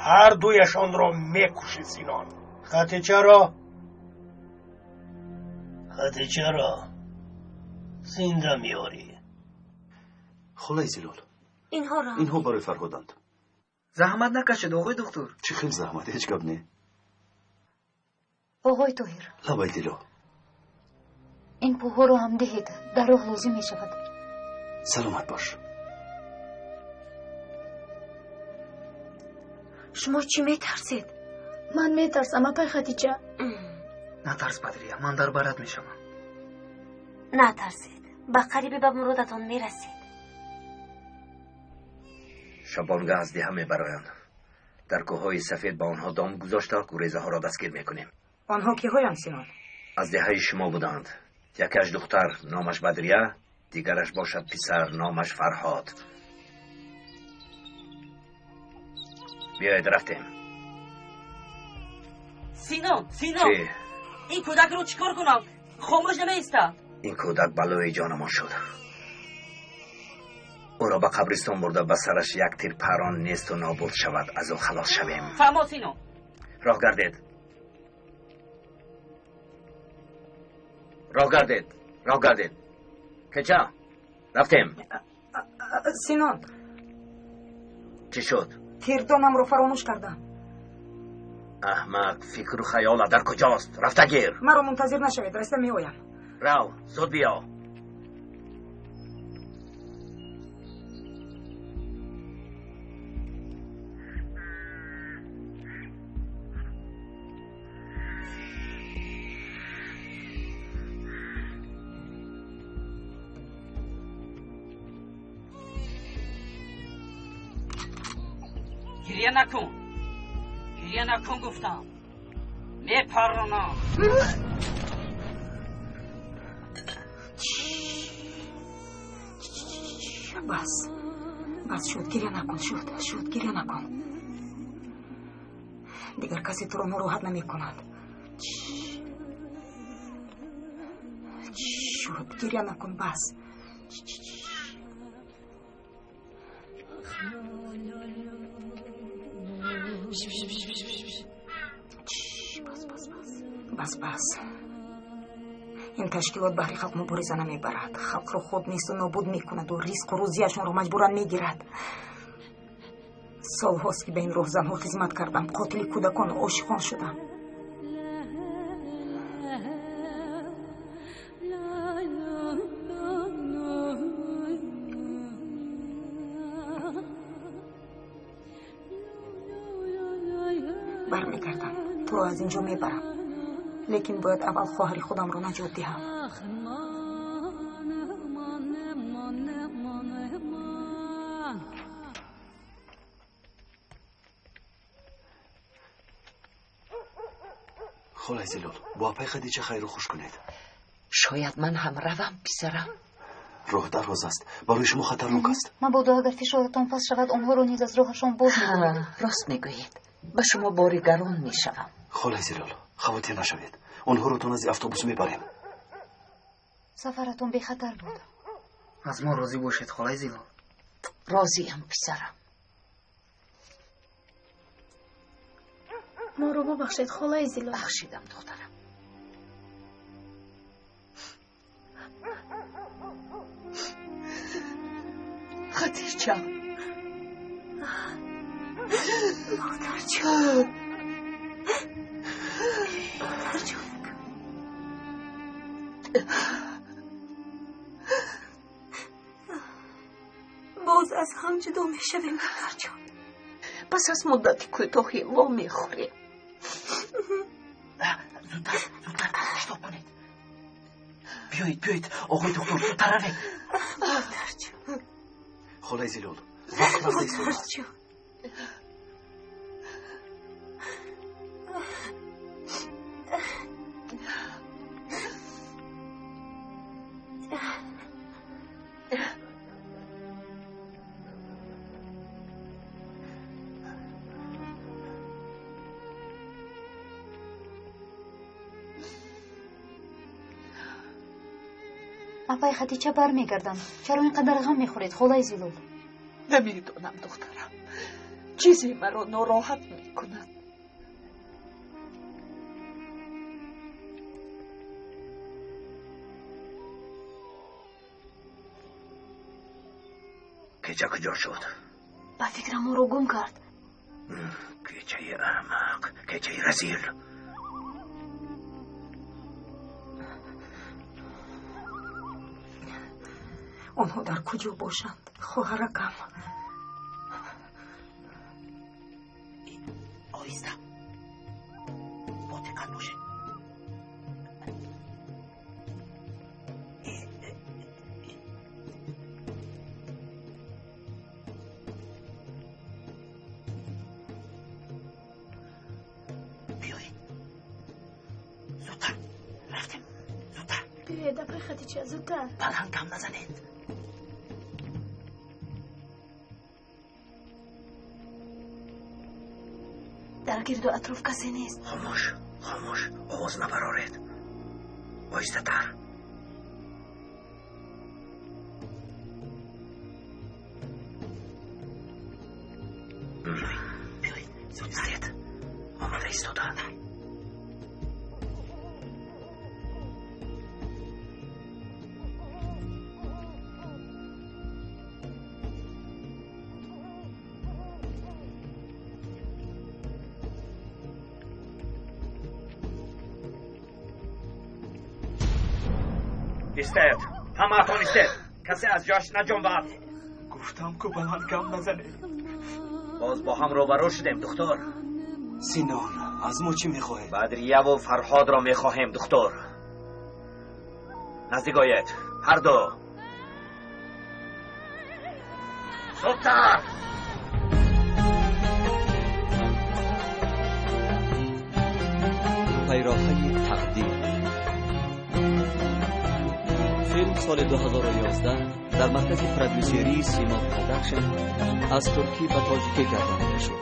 Ҳар дуяшонро мекушӣ, Синон. Хатичаро зинда меорӣ. Холаи Зилол, инҳоро инҳо барои Фарҳоданд. Заҳмат накашед, оғои духтур. Чӣ хел заҳмат? Ҳеҷ гап не. Оғои Тоҳир. Лабай, Дило. Ин пулҳоро ҳам диҳед, дар роҳ лозим мешавад. Саломат бош. Шумо чӣ метарсед? Ман метарсам, апай Хадича. Натарс, Бадрия, ман дар барат мешавам. Натарсед, ба қариби ба муродатон мерасед. Шабонгаҳ аз деҳа мебароянд. Дар кӯҳҳои сафед ба онҳо дом гузошта, гурезаҳоро дастгир мекунем. Онҳо киҳоянд, Синон? Аз деҳаи шумо буданд. Якеаш духтар, номаш Бадрия, дигараш бошад писар, номаш Фарҳод. Биёед, рафтем. Синон, Синон, ин кӯдакро чӣ кор кунам? Хомӯш намеистад. Ин кӯдак балои ҷонамон шуд. Ӯро ба қабристон бурда, ба сараш як тир парон несту нобуд шавад, аз ӯ халос шавем. Фаҳмо, Синон. Роҳ гардед, роҳ гардед, роҳ гардед. Кеча, рафтем. Синон. Чӣ шуд? Тирдонамро фаромӯш кардам. Аҳмақ, фикру хаёлат дар куҷост? Рафта гир. Маро мунтазир нашавед, раста меоям. Рав, зуд биё. Гиря накун, гиря накун гуфтам, мепаронам. Бас, бас, шуд, гиря накун, шуд, шуд, гиря накун. Дигар касе туро нороҳат намекунад. Шуд, гиря накун, бас. Бас, бас, бас, бас, бас. Ин ташкилот баҳри халқ мубориза намебарад. Халқро худ несту нобуд мекунаду ризқу рӯзияшонро маҷбуран мегирад. Солҳост, ки ба ин роҳзанҳо хизмат кардам, қотили кӯдакону ошиқон шудам. Бармегардам, то туро аз ин ҷо мебарам, лекин бояд аввал хоҳари худамро наҷот диҳам. Холаи Зилол, бо апаи Хадича хайру хуш кунед. Шояд ман ҳам равам, писарам. Роҳ дароз аст, барои шумо хатарнок аст. Мабодо агар фишоратон паст шавад, онҳоро низ аз роҳашон боз медоред. Рост мегӯед, ба шумо бори гарон мешавам. Холаи Зилол, хавотир нашавед, онҳоро то назди автобус мебарем. Сафаратон бехатар буд. Аз мо розӣ бошед, холаи Зилол. Розиам, писарам. Моро бубахшед, холаи Зилол. Бахшидам, духтарам. Хадича, модарҷон, модарҷон. Боз аз ҳам ҷудо мешавем, модарҷон. Пас аз муддати кӯтоҳе во мехӯрем. Зудтар, зудтар, шитоб кунед. Биёед, биёед, оғои доктор, зудтар равед. Модарҷон. Холаи Зилол, вақт рафта истодааст. Апаи Хадича бармегарданд. Чаро ин қадар ғам мехӯред, холаи Зилол? Намедонам, духтарам. Чизе маро нороҳат мекунад. Кеча куҷо шуд? Ба фикрам ӯро гум кард. Кечаи аҳмақ, кечаи разил. Онҳо дар куҷо бошанд, хоҳаракам? Оҳиста, бо диққат бошед. Биёед, зудтар рафтем, зудтар. Биёед, апаи Хадича, зудтар. Баланд гам назанед. Дар гирду атроф касе нест. Хомӯш, хомӯш, овоз набароред. Оҳистатар. Биёед, истед. Омада истодаанд. Истед, ҳамаатон истед. Касе аз ҷояш наҷунбад. Гуфтам ку баланд гам назанед. Боз бо ҳам рӯбарӯ шудем, духтур. Синон, аз мо чӣ мехоҳед? Бадрияву Фарҳодро мехоҳем, духтур. Наздик оед, ҳар ду. Зудтар! Пайроҳаи тақдир. Филм соли 2011 дар маркази продюсерии Симо Продакшн аз туркӣ ба тоҷикӣ гардонида шуд.